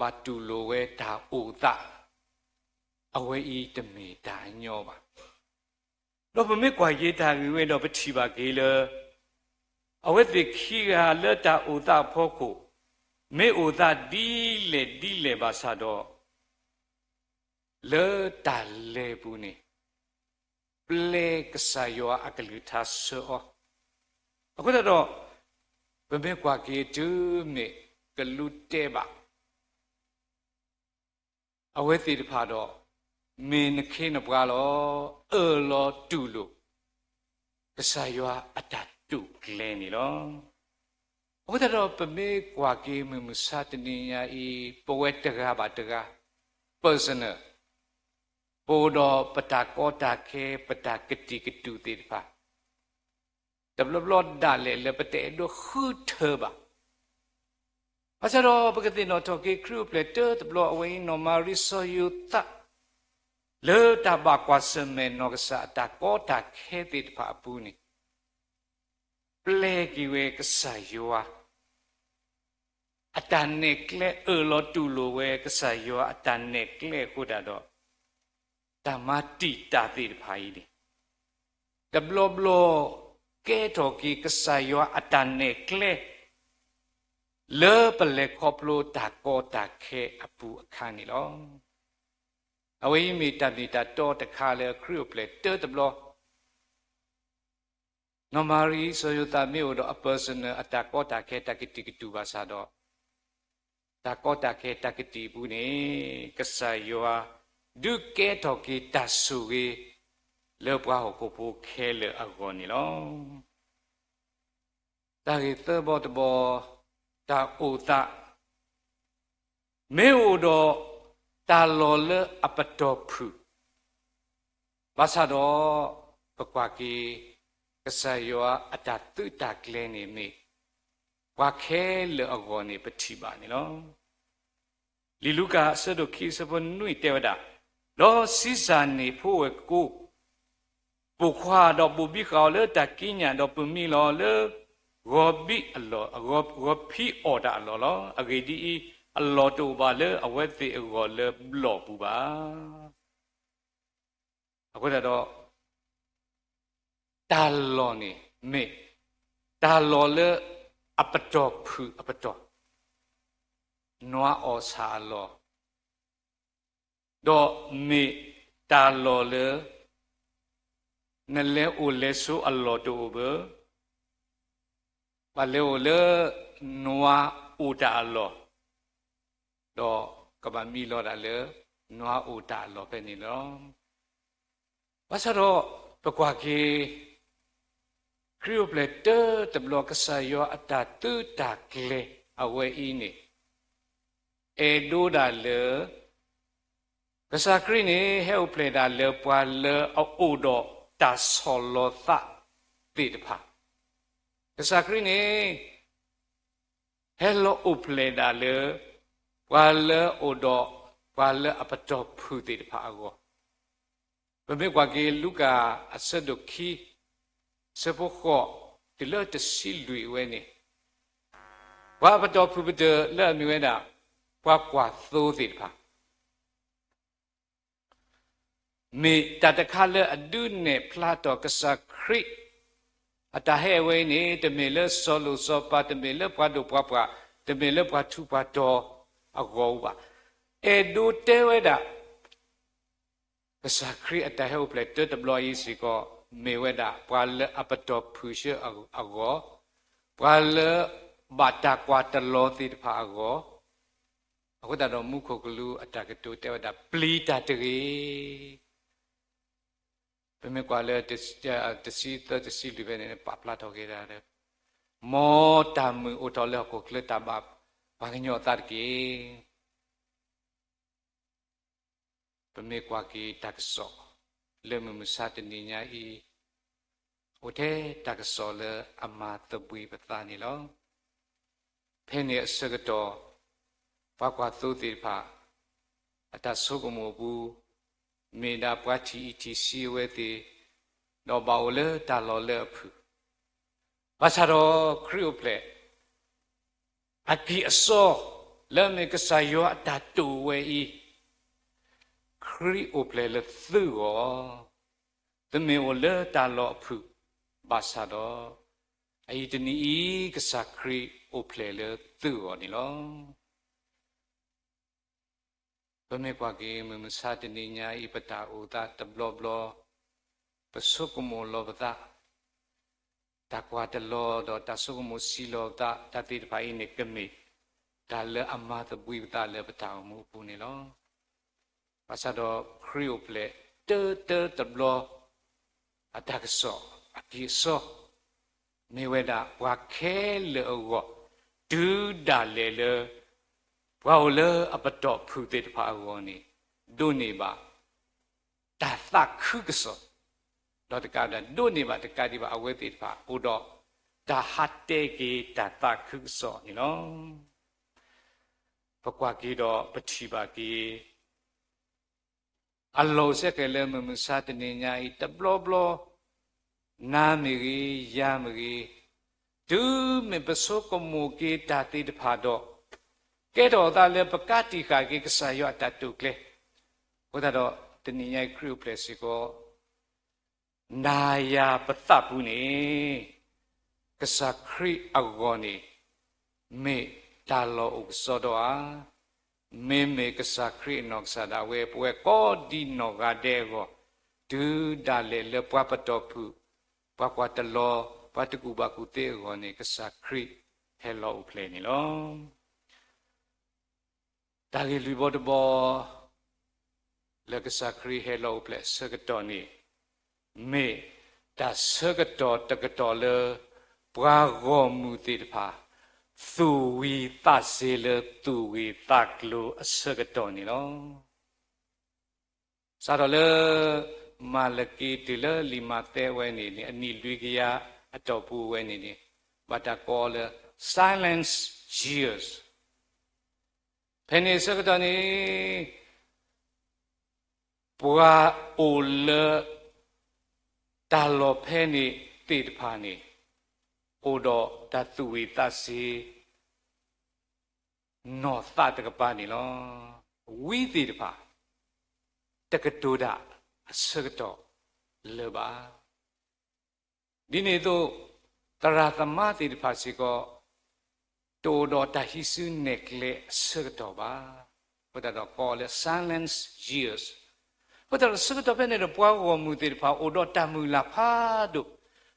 ဘၣ်တူၢ်လိာ်ဝဲတၢ်အိၣ်သး, အဝဲအံၤတမ့ၢ်တၢ်ညီဘၣ်. ဒီးပမ့ၢ်ကွၢ်က့ၤတၢ်ဂ့ၢ်ဝဲဒီး ပထံၣ်ဘၣ်က့ၤလၢ အဝဲသ့ၣ်ခံဂၤလၢတၢ်အိၣ်သးအဖီခိၣ်, မ့ၢ်အိၣ်သးဒ်လဲၣ်ဒ်လဲၣ်ဘၣ်ဆၣ်ဒီး လၢတၢ်လဲၤပူၤန့ၣ် ပျဲကစၢ်ယွၤအကလုၢ်ကထါဆှၢအီၤ, အဃိသတးဒီး ပမ့ၢ်ကွၢ်က့ၤတုၤမ့ၢ်ကလူးတဲဘၣ် အဝဲသ့ၣ်တဖၣ်ဒီး မ့ၢ်နခ့နပှၤလီၤ. အၢၣ်လီၤတူၢ်လိာ် ကစၢ်ယွၤအတၢ်တိာ်ကျဲၤန့ၣ်လီၤ. အဃိသတးဒီး ပမ့ၢ်ကွၢ်က့ၤမုၢ်မဆါတနံၤညါအံၤ ပဝဲတဂၤဘၣ်တဂၤ personal ပအိၣ်ဒီးပတၢ်ကီတၢ်ခဲ ပတၢ်ကတံာ်ကတူာ်သ့ၣ်တဖၣ် တဘျီဘျီဒၣ်လဲာ်လၢပတအဲၣ်ဒိးဃုထၢဘၣ်. ဘၣ်ဆၣ်ဒီးပကသ့ၣ်နီၣ်ထီၣ်က့ၤခရံာ်အိၣ်ဖျဲၣ်တၢတဘျီ အဝဲအံၤနီၢ်မၤရံစီၤယိၤသး လၢတၢ်ဘၣ်ကွၢ်ဆၢၣ်မဲာ်နီၢ်ကစၢ်အတၢ်ကီတၢ်ခဲသ့ၣ်တဖၣ်အပူၤန့ၣ် ပျဲက့ၤဝဲကစၢ်ယွၤ အတၢ်နဲၣ်ကျဲ အၢၣ်လီၤတူၢ်လိာ်ဝဲကစၢ်ယွၤအတၢ်နဲၣ်ကျဲအဃိသတးဒီး တၢ်မၤတံာ်တာ်သ့ၣ်တဖၣ်အံၤန့ၣ် တဘျီဘျီ ကဲထီၣ်က့ၤကစၢ်ယွၤအတၢ်နဲၣ်ကျဲ လၢပလဲၤခီဖျိတၢ်ကီတၢ်ခဲအပူၤအခါန့ၣ်လီၤ. အဝဲအံၤမ့ၢ်တၢ်မ့ၢ်တၢ်တီတခါလၢခရံာ်အိၣ်ဖျဲၣ်တၢတဘျီ နီၢ်မၤရံစီၤယိၤသးမ့ၢ်အိၣ်ဒီးအ personal အတၢ်ကီတၢ်ခဲ တၢ်ကတံာ်ကတူာ်ဘၣ်ဆၣ်ဒီး တၢ်ကီတၢ်ခဲတၢ်ကတံာ်အပူၤန့ၣ် ကစၢ်ယွၤ ဒုးကဲထီၣ်က့ၤတၢ်ဆိၣ်ဂ့ၤ လၢပှၤဟီၣ်ခိၣ်ဖိခဲလၢာ်အဂီၢ်န့ၣ်လီၤ. တၢ်ဂ့ၢ်သၢဘီတဘီ တၢ်အိၣ်သး မ့ၢ်အိၣ်ဒီးတၢ်လီၢ်လၢအပတီၢ်ဖုၣ် ဘၣ်ဆၣ်ဒီး ပကွၢ်က့ၤ ကစၢ်ယွၤအတၢ်သုးတၢ်ကျဲၤန့ၣ်မ့ၢ် ပှၤခဲလၢာ်အဂီၢ်န့ၣ် ပထံၣ်ဘၣ်န့ၣ်လီၤ. လံာ်လူၤကၣ်အဆၢဒိၣ်ခံအဆၢဖိနွံတဲဝဲဒၣ်, ဒီးစံစၢ်န့ၣ်ဖိဝဲၢ်ကိ ပိာ်ခွါဒီးဘိၣ်ဘံဃာ်အီၤလၢတၢ်ကံးညာ် ဒီးပၢၤမံလီၤလၢ ဂီၤဘံအလီၢ်, ဂီၤဖံးအီၣ်တၢ်အလီၢ်လီၤ. အဂ့ၢ်ဒ်အံၤ, အလီၢ်တအိၣ်ဘၣ်လၢအဝဲသ့ၣ်အဂီၢ်လၢဘျီၣ်ပူၤဘၣ်. အဃိသတးဒီး တၢ်လီၢ်န့ၣ်မ့ၢ် တၢ်လီၢ်လၢအပတီၢ်ဖုၣ်အပတီၢ်, နွါအီၣ်ဆၣ်အလီၢ်, ဒီးမ့ၢ်တၢ်လီၢ်လၢ နလဲၤအိၣ်လဲၤဆိးအလီၢ်တအိၣ်ဘၣ်, ဘၣ်လဲၤအိၣ်လၢ နွါအိၣ်တၢ်အလီၢ်, ဒီးကဘၣ်မံလီၤဒၣ်လၢ နွါအိၣ်တၢ်အလီၢ်ဖဲန့ၣ်လီၤ. ဘၣ်ဆၣ်ဒီး ပကွၢ်က့ၤ ခရံာ်အိၣ်ဖျဲၣ်တၢတဘျီ ကစၢ်ယွၤအတၢ်သုးတၢ်ကျဲၤအဝဲအံၤန့ၣ် အဲၣ်ဒိးဒၣ်လၢ ကစၢ်ခရံာ်န့ၣ် ဟဲအိၣ်ဖျဲၣ်ဒၣ်လၢပှၤလၢအအိၣ်ဒီးတၢ်ဆီၣ်လီၤသးသ့ၣ်တဖၣ်, ကစၢ်ခရံာ်န့ၣ် ဟဲလီၤအိၣ်ဖျဲၣ်ဒၣ်လၢ ပှၤလၢအအိၣ်ဒီး ပှၤလၢအပတီၢ်ဖုၣ်သ့ၣ်တဖၣ်အဂီၢ်, ပမ့ၢ်ကွၢ်က့ၤလူၤကၣ်အဆၢဒိၣ်ခံ, ဆၢဖိဃိးတုၤလၢတဆံလွံၢ်ဝဲန့ၣ်, ပှၤပတီၢ်ဖုၣ်ပတၢၢ်လၢအမ့ၢ်ဝဲဒၣ် ပှၤကွၢ်သိသ့ၣ်တဖၣ် မ့ၢ်တၢ်တခါလၢအဒုးနဲၣ်ဖျါထီၣ်ကစၢ်ခရံာ်အတၢ်ဟဲအဝဲအံၤန့ၣ် တမ့ၢ်လၢစီၤလိၣ်စီၤပၤ, တမ့ၢ်လၢပှၤဒိၣ်ပှၤပှၢ်, တမ့ၢ်လၢပှၤထူးပှၤတီၤအဂီၢ်အူဘၣ်. အဲၣ်ဒိးတဲဝဲဒၣ် ကစၢ်ခရံာ်အတၢ်ဟဲအိၣ်ဖျဲၣ်တၢတဘျီအံၤစ့ၢ်ကီး မ့ၢ်ဝဲဒၣ်ပှၤလၢအပတီၢ်ဖုၣ်ဆၢအဂီၢ်, ပှၤလၢဘၣ်တၢ်ကွၢ်တလီၤသ့ၣ်တဖၣ်အဂီၢ်, အဃိသတးဒီးမူခိၣ်ကလူးအတၢ်ကတိၤတဲဝဲဒၣ် ပျံၤတၢ်တဂ့ၤ. ပမ့ၢ်ကွၢ်လၢ တဆံသၢ တဆံလွံၢ်ဖဲန့ၣ် ပာ်ဖျါထီၣ်က့ၤဒၣ်လၢ မ်တၢ်မုာ်အိၣ်ထီၣ်လၢဟီၣ်ခိၣ်ချၢတၢ်ဘၣ်ပှၤကညီအသးတက့ၢ်. ပမ့ၢ်ကွၢ်က့ၤတၢ်ကစီၣ် လၢမုၢ်မဆါတနံၤညါအံၤ အိၣ်ထဲတၢ်ကစီၣ်လၢအမၤသဘှံးပသးန့ၣ်လီၤ. ဖဲန့ၣ်အဆၢကတီၢ် ပှၤကွၢ်သိသ့ၣ်တဖၣ် အတၢ်ဆိကမိၣ်အပူၤ မ့ၢ်ဒၣ်ပှၤထံၣ်အံၤထံၣ်ဆံးအဝဲသ့ၣ် ဒီးဘၣ်အိၣ်လၢတၢ်လီၢ်လၢအဖုၣ် ဘၣ်ဆၣ်ဒီးခရံာ်အိၣ်ဖျဲၣ် အကံၢ်အစီ လၢအမ့ၢ်ကစၢ်ယွၤအတၢ်တိာ်ဝဲအံၤ, ခရံာ်အိၣ်ဖျဲၣ်လၢသုဂီၢ်, တမ့ၢ်အိၣ်လၢတၢ်လီၢ်အဖုၣ်ဘၣ်ဆၣ်ဒီး, အအံၤတနံၤအံၤ ကစၢ်ခရံာ်အိၣ်ဖျဲၣ်လၢသုဂီၢ်န့ၣ်လီၤ. ပမ့ၢ်ကွၢ်က့ၤမုၢ်မဆါတနံၤညါအံၤ ပတၢ်အိၣ်သးတဘျီဘျီ, ပဆိကမိၣ်လီၤပသး, တၢ်ကွၢ်တလီၤဒီးတၢ်ဆိကမိၣ်ဆံးလီၤပသး တၢ်သ့ၣ်တဖၣ်အံၤန့ၣ် ကမ့ၢ်တၢ်လၢအမၤသဘှံးပသးလၢပတၢ်အိၣ်မူအပူၤန့ၣ်လီၤ. ဘၣ်ဆၣ်ဒီးခရံာ်အိၣ်ဖျဲၣ်တၢတၢတဘျီ အတၢ်ကစီၣ်အကံၢ်အစီ မ့ၢ်ဝဲဒၣ်ပှၤခဲလၢာ်အဂီၢ်, တုၤဒၣ်လဲာ်လၢ ပှၤအိၣ်လၢအပတီၢ်ဖုၣ်သ့ၣ်တဖၣ်အဂီၢ်န့ၣ် ဒိးန့ၢ်ဘၣ်တၢ်သးခုကစီၣ်, ဒီးတကးဒၣ် ဒိးန့ၢ်ဘၣ်တကးဒံးဘၣ် အဝဲသ့ၣ်တဖၣ်အိၣ်ဒီးတၢ်ဟးတဲက့ၤတၢ်သးခုကစီၣ်န့ၣ်လီၤ. ပကွၢ်က့ၤဒီးပထံၣ်ဘၣ်က့ၤ အလီၢ်အိၣ်စ့ၢ်ကီးလၢမုၢ်မဆါတနံၤညါအံၤ တဘျီဘျီ, နၤမ့ၢ်ဂ့ၤ, ယၤမ့ၢ်ဂ့ၤ, တုၤမ့ၢ်ပဆိကမိၣ်က့ၤတၢ်သ့ၣ်တဖၣ်ဒီး, ကဲထီၣ်အသးလၢပကးတံာ်ဃာ်က့ၤကစၢ်ယွၤအတၢ်တိာ်ကျဲၤ, အဃိသတးဒီး တနံၤညါအံၤခရံာ်အိၣ်ဖျဲၣ်စ့ၢ်ကီး နၤယၤပသးပူၤန့ၣ် ကစၢ်ခရံာ်အဂီၢ်န့ၣ် မ့ၢ်တၢ်လီၢ်အိၣ်ကစီဒီဧါ. မ့မ့ၢ်ကစၢ်ခရံာ်အနီၢ်ကစၢ်ဒၣ်ဝဲ ပဝဲကိးဒံနီၢ်ဂၤဒဲးအဂီၢ်, တုၤဒၣ်လဲာ်လၢပှၤပတီၢ်ဖုၣ်, ပှၤကွၢ်တလီၤ, ပှၤတကူၣ်ဘၣ်ကူၣ်သ့အဂီၢ်န့ၣ် ကစၢ်ခရံာ်ဟဲလီၤအိၣ်ဖျဲၣ်န့ၣ်လီၤ. တၢ်ဂ့ၢ်လွံၢ်ဘီတဘီ လၢကစၢ်ခရံာ်ဟဲလီၤအိၣ်ဖျဲၣ်အဆၢကတီၢ်န့ၣ် မ့ၢ်တၢ်ဆၢကတီၢ်တကတီၢ်လၢ ပှၤဂီၢ်မုၢ်သ့ၣ်တဖၣ် သူၣ်ဝံၤသးစ့ၤလၢသူၣ်ဂ့ၤသးကျိၤအဆၢကတီၢ်န့ၣ်လီၤ. စးထီၣ်လၢ မၤလက့တုၤလၢလံာ်မးသဲဝဲန့ၣ်န့ၣ် အနံၣ်လွံၢ်ကယၤအတီၢ်ပူၤဝဲန့ၣ်န့ၣ် ဘၣ်တၢ်ကိးလၢ silence years. ဖဲန့ၣ်အဆၢကတီၢ်န့ၣ် ပှၤအိၣ်လၢတၢ်လီၢ်ဖဲန့ၣ်သ့ၣ်တဖၣ်န့ၣ် အိၣ်ဒီးတၢ်သူၣ်ဝံၤသးစ့ၤ နီၢ်သးတကပၤန့ၣ်လီၤ. ဝံသ့ၣ်တဖၣ် တကတိၤတၢ်အဆၢကတီၢ်လၢၤဘၣ်. ဒ်န့ၣ်အသိး သရၣ်သမါသ့ၣ်တဖၣ်စ့ၢ်ကီး တအိၣ်ဒီးတၢ်ဟံးစုနဲၣ်ကျဲအဆၢကတီၢ်ဘၣ်. အဃိသတးဒီးကိးလၢ silence years. အဃိသတးဒီးဆၢကတီၢ်ဖဲန့ၣ်ဒီး ပှၤဂီၢ်မုၢ်သ့ၣ်တဖၣ်အိၣ်ဒီးတၢ်မုၢ်လၢ်ဖးဒိၣ်,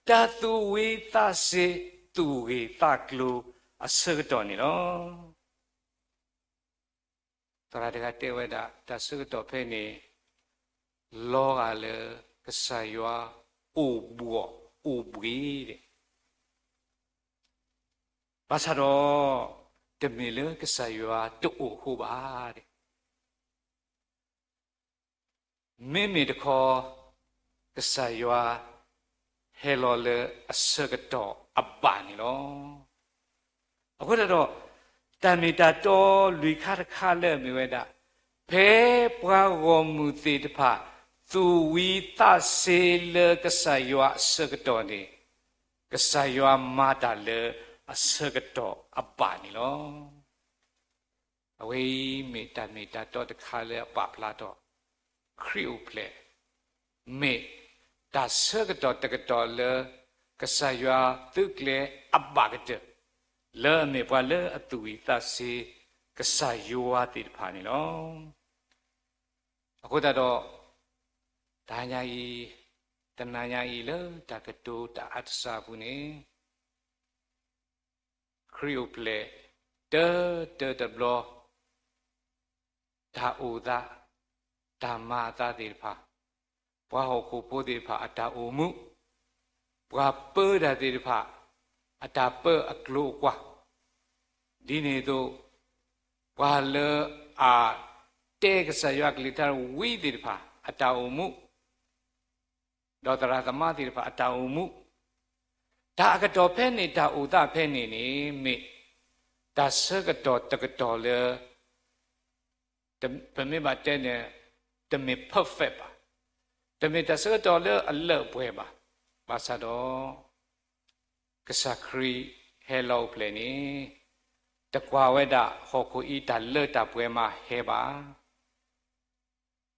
တၢ်သူၣ်ဝံၤသးစ့ၤ သူၣ်ဂ့ၤသးကျိၤအဆၢကတီၢ်န့ၣ်လီၤ. သရၣ်တဂၤတဲဝဲဒၣ် တၢ်ဆၢကတီၢ်ဖဲန့ၣ် လီၤဂာ်လၢကစၢ်ယွၤအိၣ်ဘှီၣ်အိၣ်ဘှံးဒဲး, ဘၣ်ဆၣ်ဒီး တမ့ၢ်လၢကစၢ်ယွၤတအိၣ်အဃိဘၣ်ဒဲး မ့မ့ၢ်တခီ ကစၢ်ယွၤဟဲလီၤလၢအဆၢကတီၢ်အဘၣ်န့ၣ်လီၤ. အဃိသတးဒီး တၢ်မ့ၢ်တၢ်တီလွံၢ်ခါတခါလၢအမ့ၢ်ဝဲဒၣ် ဖဲပှၤဂီၢ်မုၢ်သ့ၣ်တဖၣ် သူၣ်ဝံသးစ့လၢကစၢ်ယွၤအဆၢကတီၢ်န့ၣ်, ကစၢ်ယွၤမၤတၢ်လၢအဆၢကတီၢ်အဘၣ်န့ၣ်လီၤ. အဝဲအံၤမ့ၢ်တၢ်မ့ၢ်တၢ်တီတခါလၢအပာ်ဖျါထီၣ် ခရံာ်အိၣ်ဖျဲၣ် မ့ၢ်တၢ်ဆၢကတီၢ်တကတီၢ်လၢ ကစၢ်ယွၤသုးကျဲၤအဘၣ်ကတၢၢ် လၢအမ့ၢ်ပှၤလၢအသူၣ်ဝံသးစ့ ကစၢ်ယွၤသ့ၣ်တဖၣ်န့ၣ်လီၤ. အဃိသတးဒီး တဟါညါအံၤ, တနၤညါအံၤလၢတၢ်ကတိၤတၢ်အါတစှၤအပူၤန့ၣ် ခရံာ်အိၣ်ဖျဲၣ် တၢတၢတဘျီ တၢ်အိၣ်သး, တၢ်မၤအသးသ့ၣ်တဖၣ်, ပှၤဟီၣ်ခိၣ်ဖိသ့ၣ်တဖၣ်အတၢ်အိၣ်မူ, ပှၤပၢတၢ်သ့ၣ်တဖၣ် အတၢ်ပၢအကျိၤအကွာ်, ဒ်န့ၣ်အသိး ပှၤလၢအတဲကစၢ်ယွၤကလုၢ်ကထါဝံသ့ၣ်တဖၣ် အတၢ်အိၣ်မူ ဒီးသရၣ်သမါသ့ၣ်တဖၣ်အတၢ်အိၣ်မူ, တၢ်အကတီၢ်ဖဲန့ၣ် တၢ်အိၣ်သးဖဲန့ၣ်န့ၣ် မ့ၢ်တၢ်ဆၢကတီၢ်တကတီၢ်လၢ ပမ့ၢ်ဘၣ်တဲန့ၣ် တမ့ၢ် perfect ဘၣ်, တမ့ၢ်တၢ်ဆၢကတီၢ်လၢအလၢအပှဲၤဘၣ်. ဘၣ်ဆၣ်ဒီး ကစၢ်ခရံာ်ဟဲလီၤအိၣ်ဖျဲၣ်န့ၣ် တကွၢ်ဝဲဒၣ်ဟီၣ်ခိၣ်အံၤတၢ်လၢတၢ်ပှဲၤမးဟဲဘၣ်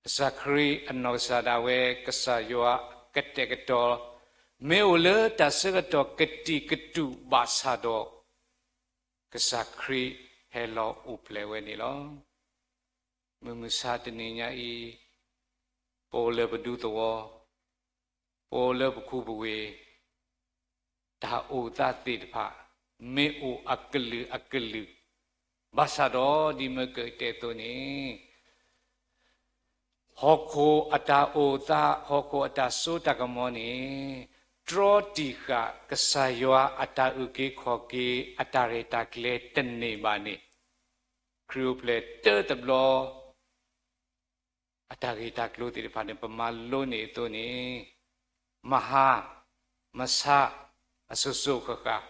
ကစၢ်ခရံာ်အနီၢ်ကစၢ်ဒၣ်ဝဲ ကစၢ်ယွၤကတဲာ်ကတီၤ မ့ၢ်အိၣ်လၢတၢ်ဆၢကတီၢ်ကတံာ်ကတူာ်ဘၣ်ဆၣ်ဒီး ကစၢ်ခရံာ်ဟဲလီၤအိၣ်ဖျဲၣ်ဝဲန့ၣ်လီၤ. မုၢ်မဆါတနံၤညါအံၤ ပအိၣ်လၢပဒူသဝီ, ပအိၣ်လၢပခူပဝ့ၢ်, တၢ်အိၣ်သးသ့ၣ်တဖၣ် မ့ၢ်အိၣ်အကလုာ်အကလုာ်, ဘၣ်ဆၣ်ဒီးဒ်မၢကၢၣ်တဲအသိးန့ၣ် ဟီၣ်ခိၣ်အတၢ်အိၣ်သး, ဟီၣ်ခိၣ်အတၢ်စိတၢ်ကမီၤန့ၣ် တြီတံာ်ဃာ်ကစၢ်ယွၤအတၢ်အုၣ်က့ၤခီၣ်က့ၤ အတၢ်ရဲၣ်တၢ်ကျဲၤတန့ၢ်ဘၣ်န့ၣ်, ခရံာ်အိၣ်ဖျဲၣ်တၢတဘျီ အတၢ်ဂ့ၢ်တၢ်ကျိၤသ့ၣ်တဖၣ်န့ၣ် ပမၤလိန့ၢ်အသိးန့ၣ် မဟါ, မဆါ, အစိၤစိၤဃၣ်ဃၣ်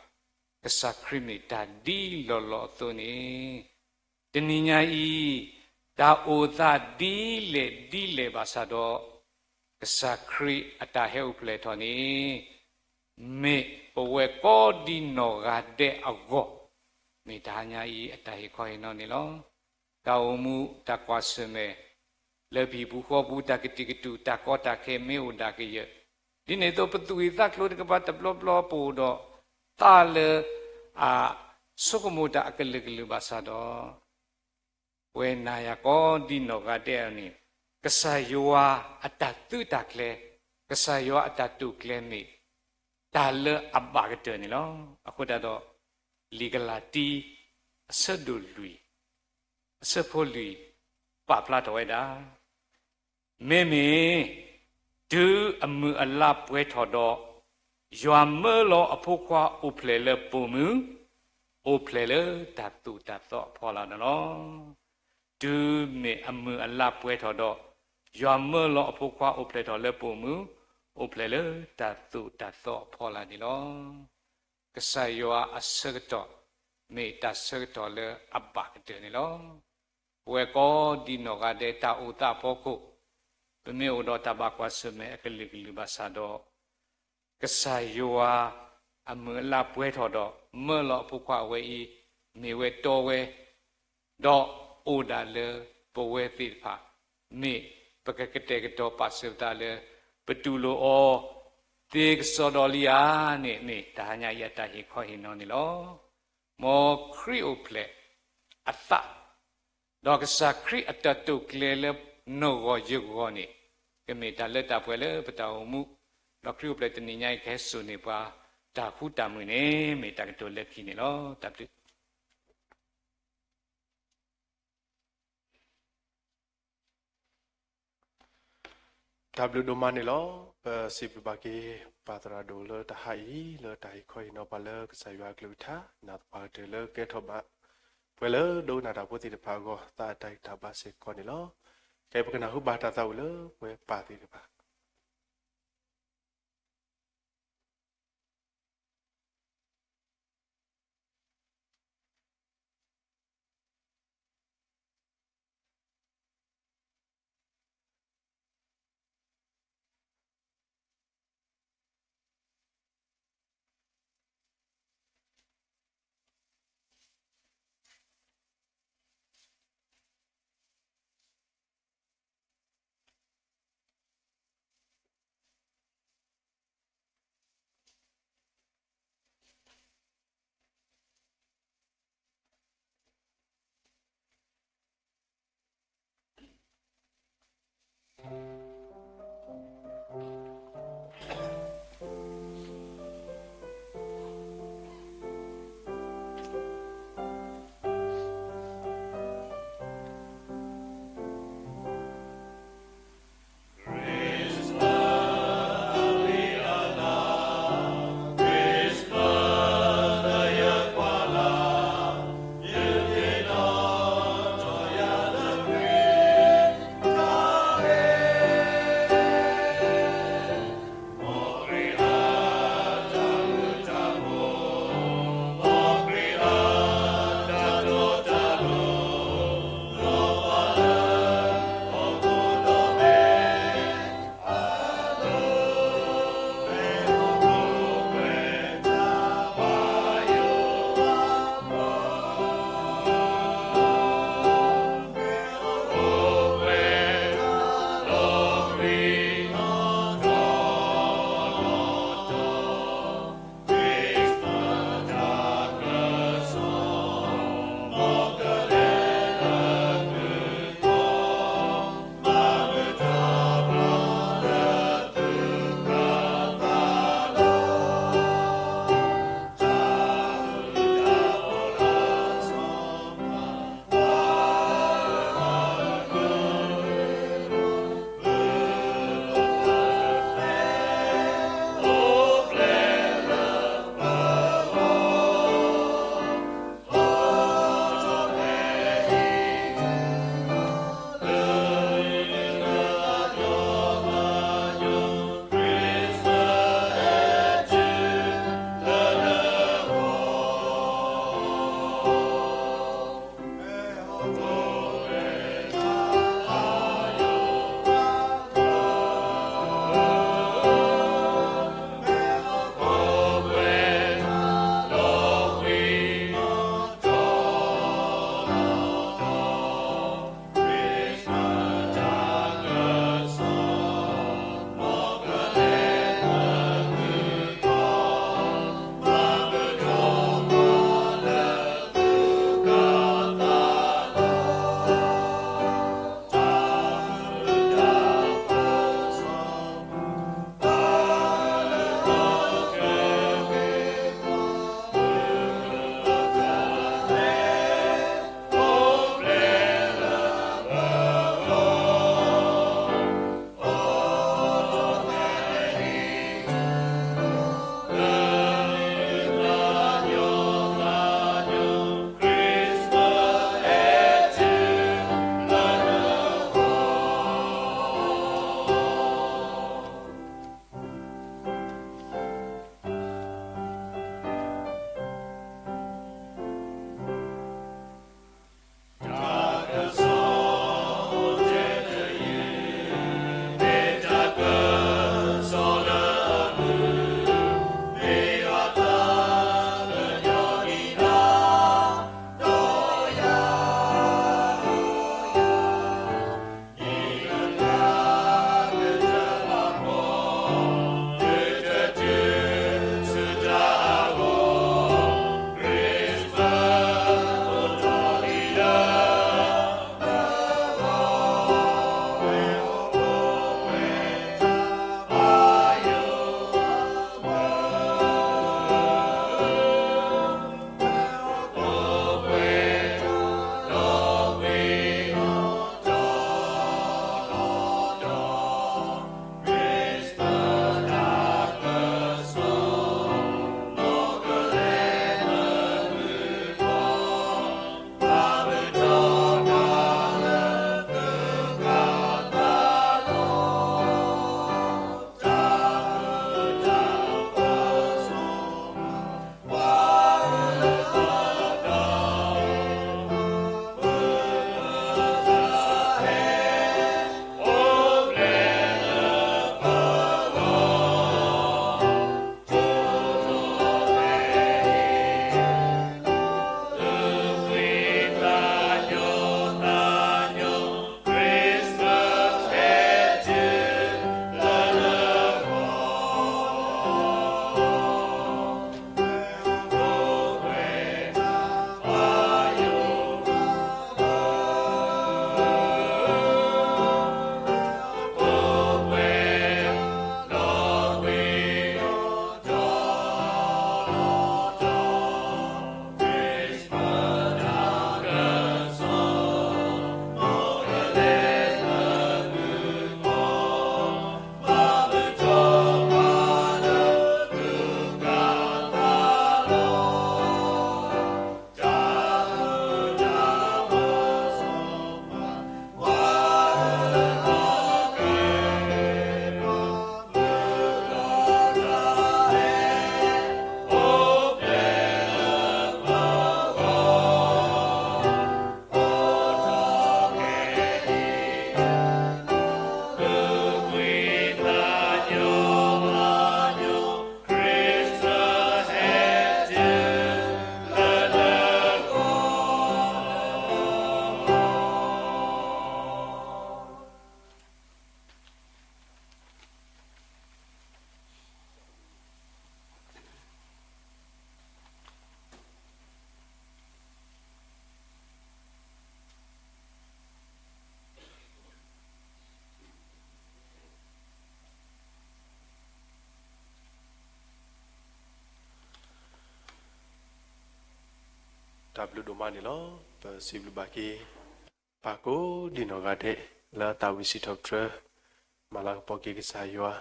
ကစၢ်ခရံာ်မ့ၢ်တၢ်ဒ်လီၢ်လီၢ်အသိးန့ၣ်, တနံၤညါအံၤ တၢ်အိၣ်သးဒ်လဲၣ်ဒ်လဲၣ်ဘၣ်ဆၣ်ဒီး ကစၢ်ခရံာ်အတၢ်ဟဲအိၣ်ဖျဲၣ်ထီၣ်န့ၣ် မ့ၢ်ပဝဲကိးဒံနီၢ်ဂၤဒဲးအဂီၢ်, မ့ၢ်တဟါညါအံၤအတၢ်ဟ့ၣ်ခီဟ့ၣ်နီၤန့ၣ်လီၤ. တၢ်အိၣ်မူတၢ်ကွၢ်ဆၢၣ်မဲာ် လၢပဟံၣ်ပူၤဃီပူၤ တၢ်ကတံာ်ကတူာ် တၢ်ကီတၢ်ခဲမ့ၢ်အိၣ်ဒၣ်ကယၢၢ်, ဒ်န့ၣ်အသိး ပသူၣ်ဝံၤသးကျိၤတကပၤတဘျီဘျီ ပအိၣ်ဒီးသးလၢ အဆိကမိၣ်တၢ်အကလုာ်ကလုာ်ဘၣ်ဆၣ်ဒီး ပဝဲနၤယၤကိးဒံနီၢ်ဂၤဒဲးအံၤန့ၣ် ကစၢ်ယွၤအတၢ်သုးတၢ်ကျဲၤ, ကစၢ်ယွၤအတၢ်တိာ်ကျဲၤမ့ၢ် တၢ်လၢအဘၣ်ကတၢၢ်န့ၣ်လီၤ. အဃိသတးဒီး လံာ်ကလၤတံ အဆၢဒိၣ်လွံၢ် အဆၢဖိလွံၢ် ပာ်ဖျါထီၣ်ဝဲဒၣ် မ့မ့ၢ် တုၤအမုၢ်အလါပှဲၤထီၣ်ဒီး ယွၤမၢလီၤအဖိခွါအိၣ်ဖျဲၣ်လၢပိာ်မုၣ်, အိၣ်ဖျဲၣ်လၢတၢ်သိၣ်တၢ်သီအဖီလာ်န့ၣ်လီၤ. တုၤမ့ၢ်အမုၢ်အလါပှဲၤထီၣ်ဒီး ယွၤမၢလီၤအဖိခွါအိၣ်ဖျဲၣ်ထီၣ်လၢပိာ်မုၣ်, အိၣ်ဖျဲၣ်လၢတၢ်သိၣ်တၢ်သီအဖီလာ်န့ၣ်လီၤ. ကစၢ်ယွၤအဆၢကတီၢ် မ့ၢ်တၢ်ဆၢကတီၢ်လၢအဘၣ်ကတၢၢ်န့ၣ်လီၤ. ပဝဲကိးဒံနီၢ်ဂၤဒဲးတၢ်အိၣ်သးအဖီခိၣ် ပမ့ၢ်အိၣ်ဒီးတၢ်ဘၣ်ကွၢ်ဆၢၣ်မဲာ်အကလုာ်ကလုာ်ဘၣ်ဆၣ်ဒီး ကစၢ်ယွၤ အမုၢ်အလါပှဲၤထီၣ်ဒီး မၢလီၤအဖိခွါအဝဲအံၤ မ့ၢ်ဝဲတီဝဲ ဒီးအိၣ်ဒၣ်လၢပဝဲသ့ၣ်တဖၣ် မ့ၢ်ပကကတဲာ်ကတီၤပာ်စၢၤပသးလၢ ပတူၢ်လိာ်အီၤ သ့ကစီဒီလံဧါန့ၣ် မ့ၢ်တဟါညါအံၤအတၢ်ဟ့ၣ်ခီဟ့ၣ်နီၤန့ၣ်လီၤ. မ်ခရံာ်အိၣ်ဖျဲၣ်အသး ဒီးကစၢ်ခရံာ်အတၢ်တိာ်ကျဲၤလၢနဂီၢ်ယဂီၢ်န့ၣ် ကမ့ၢ်တၢ်လၢတၢ်ပှဲၤလၢပတၢ်အိၣ်မူ, ဒီးခရံာ်အိၣ်ဖျဲၣ်တနံၤညါအံၤ ကဟဲစိာ်န့ၢ်ပှၤ တၢ်ဃူတၢ်မုာ်န့ၣ် မ့ၢ်တၢ်ကတိၤလၢခံန့ၣ်လီၤ. တၢ်ဘျုး တၢ်ဘျုးဒိၣ်မးန့ၣ်လီၤ. ပစံးဘျုးဘၣ်က့ၤ ပၢ်သရၣ်ဒိၣ်လၢတဟါအံၤ လၢတၢ်ဟ့ၣ်ခီဟ့ၣ်နီၤပှၤလၢကစၢ်ယွၤအကလုၢ်ကထါ နာ်သပှၢ်ကတၢၢ်လၢကဲထီၣ်ဘၣ် ပှၤလၢဒိကနၣ်တၢ်ဖိသ့ၣ်တဖၣ်အဂီၢ် သးအတၢ်ဂံၢ်တၢ်ဘါစ့ၢ်ကီးန့ၣ်လီၤ. ခဲအံၤပကနၢ်ဟူဘၣ်တၢ်သးဝံၣ်လၢပဝဲပၢ်သ့ၣ်တဖၣ် တၢ်ဘျုးဒိၣ်မးန့ၣ်လီၤ. ပစံးဘျုးဘၣ်က့ၤ ပၢ်ကိးဒံနီၢ်ဂၤဒဲး လၢအသးဝံၣ်စံးထီၣ်ပတြၢၤ မၤလၤကပီၤက့ၤကစၢ်ယွၤ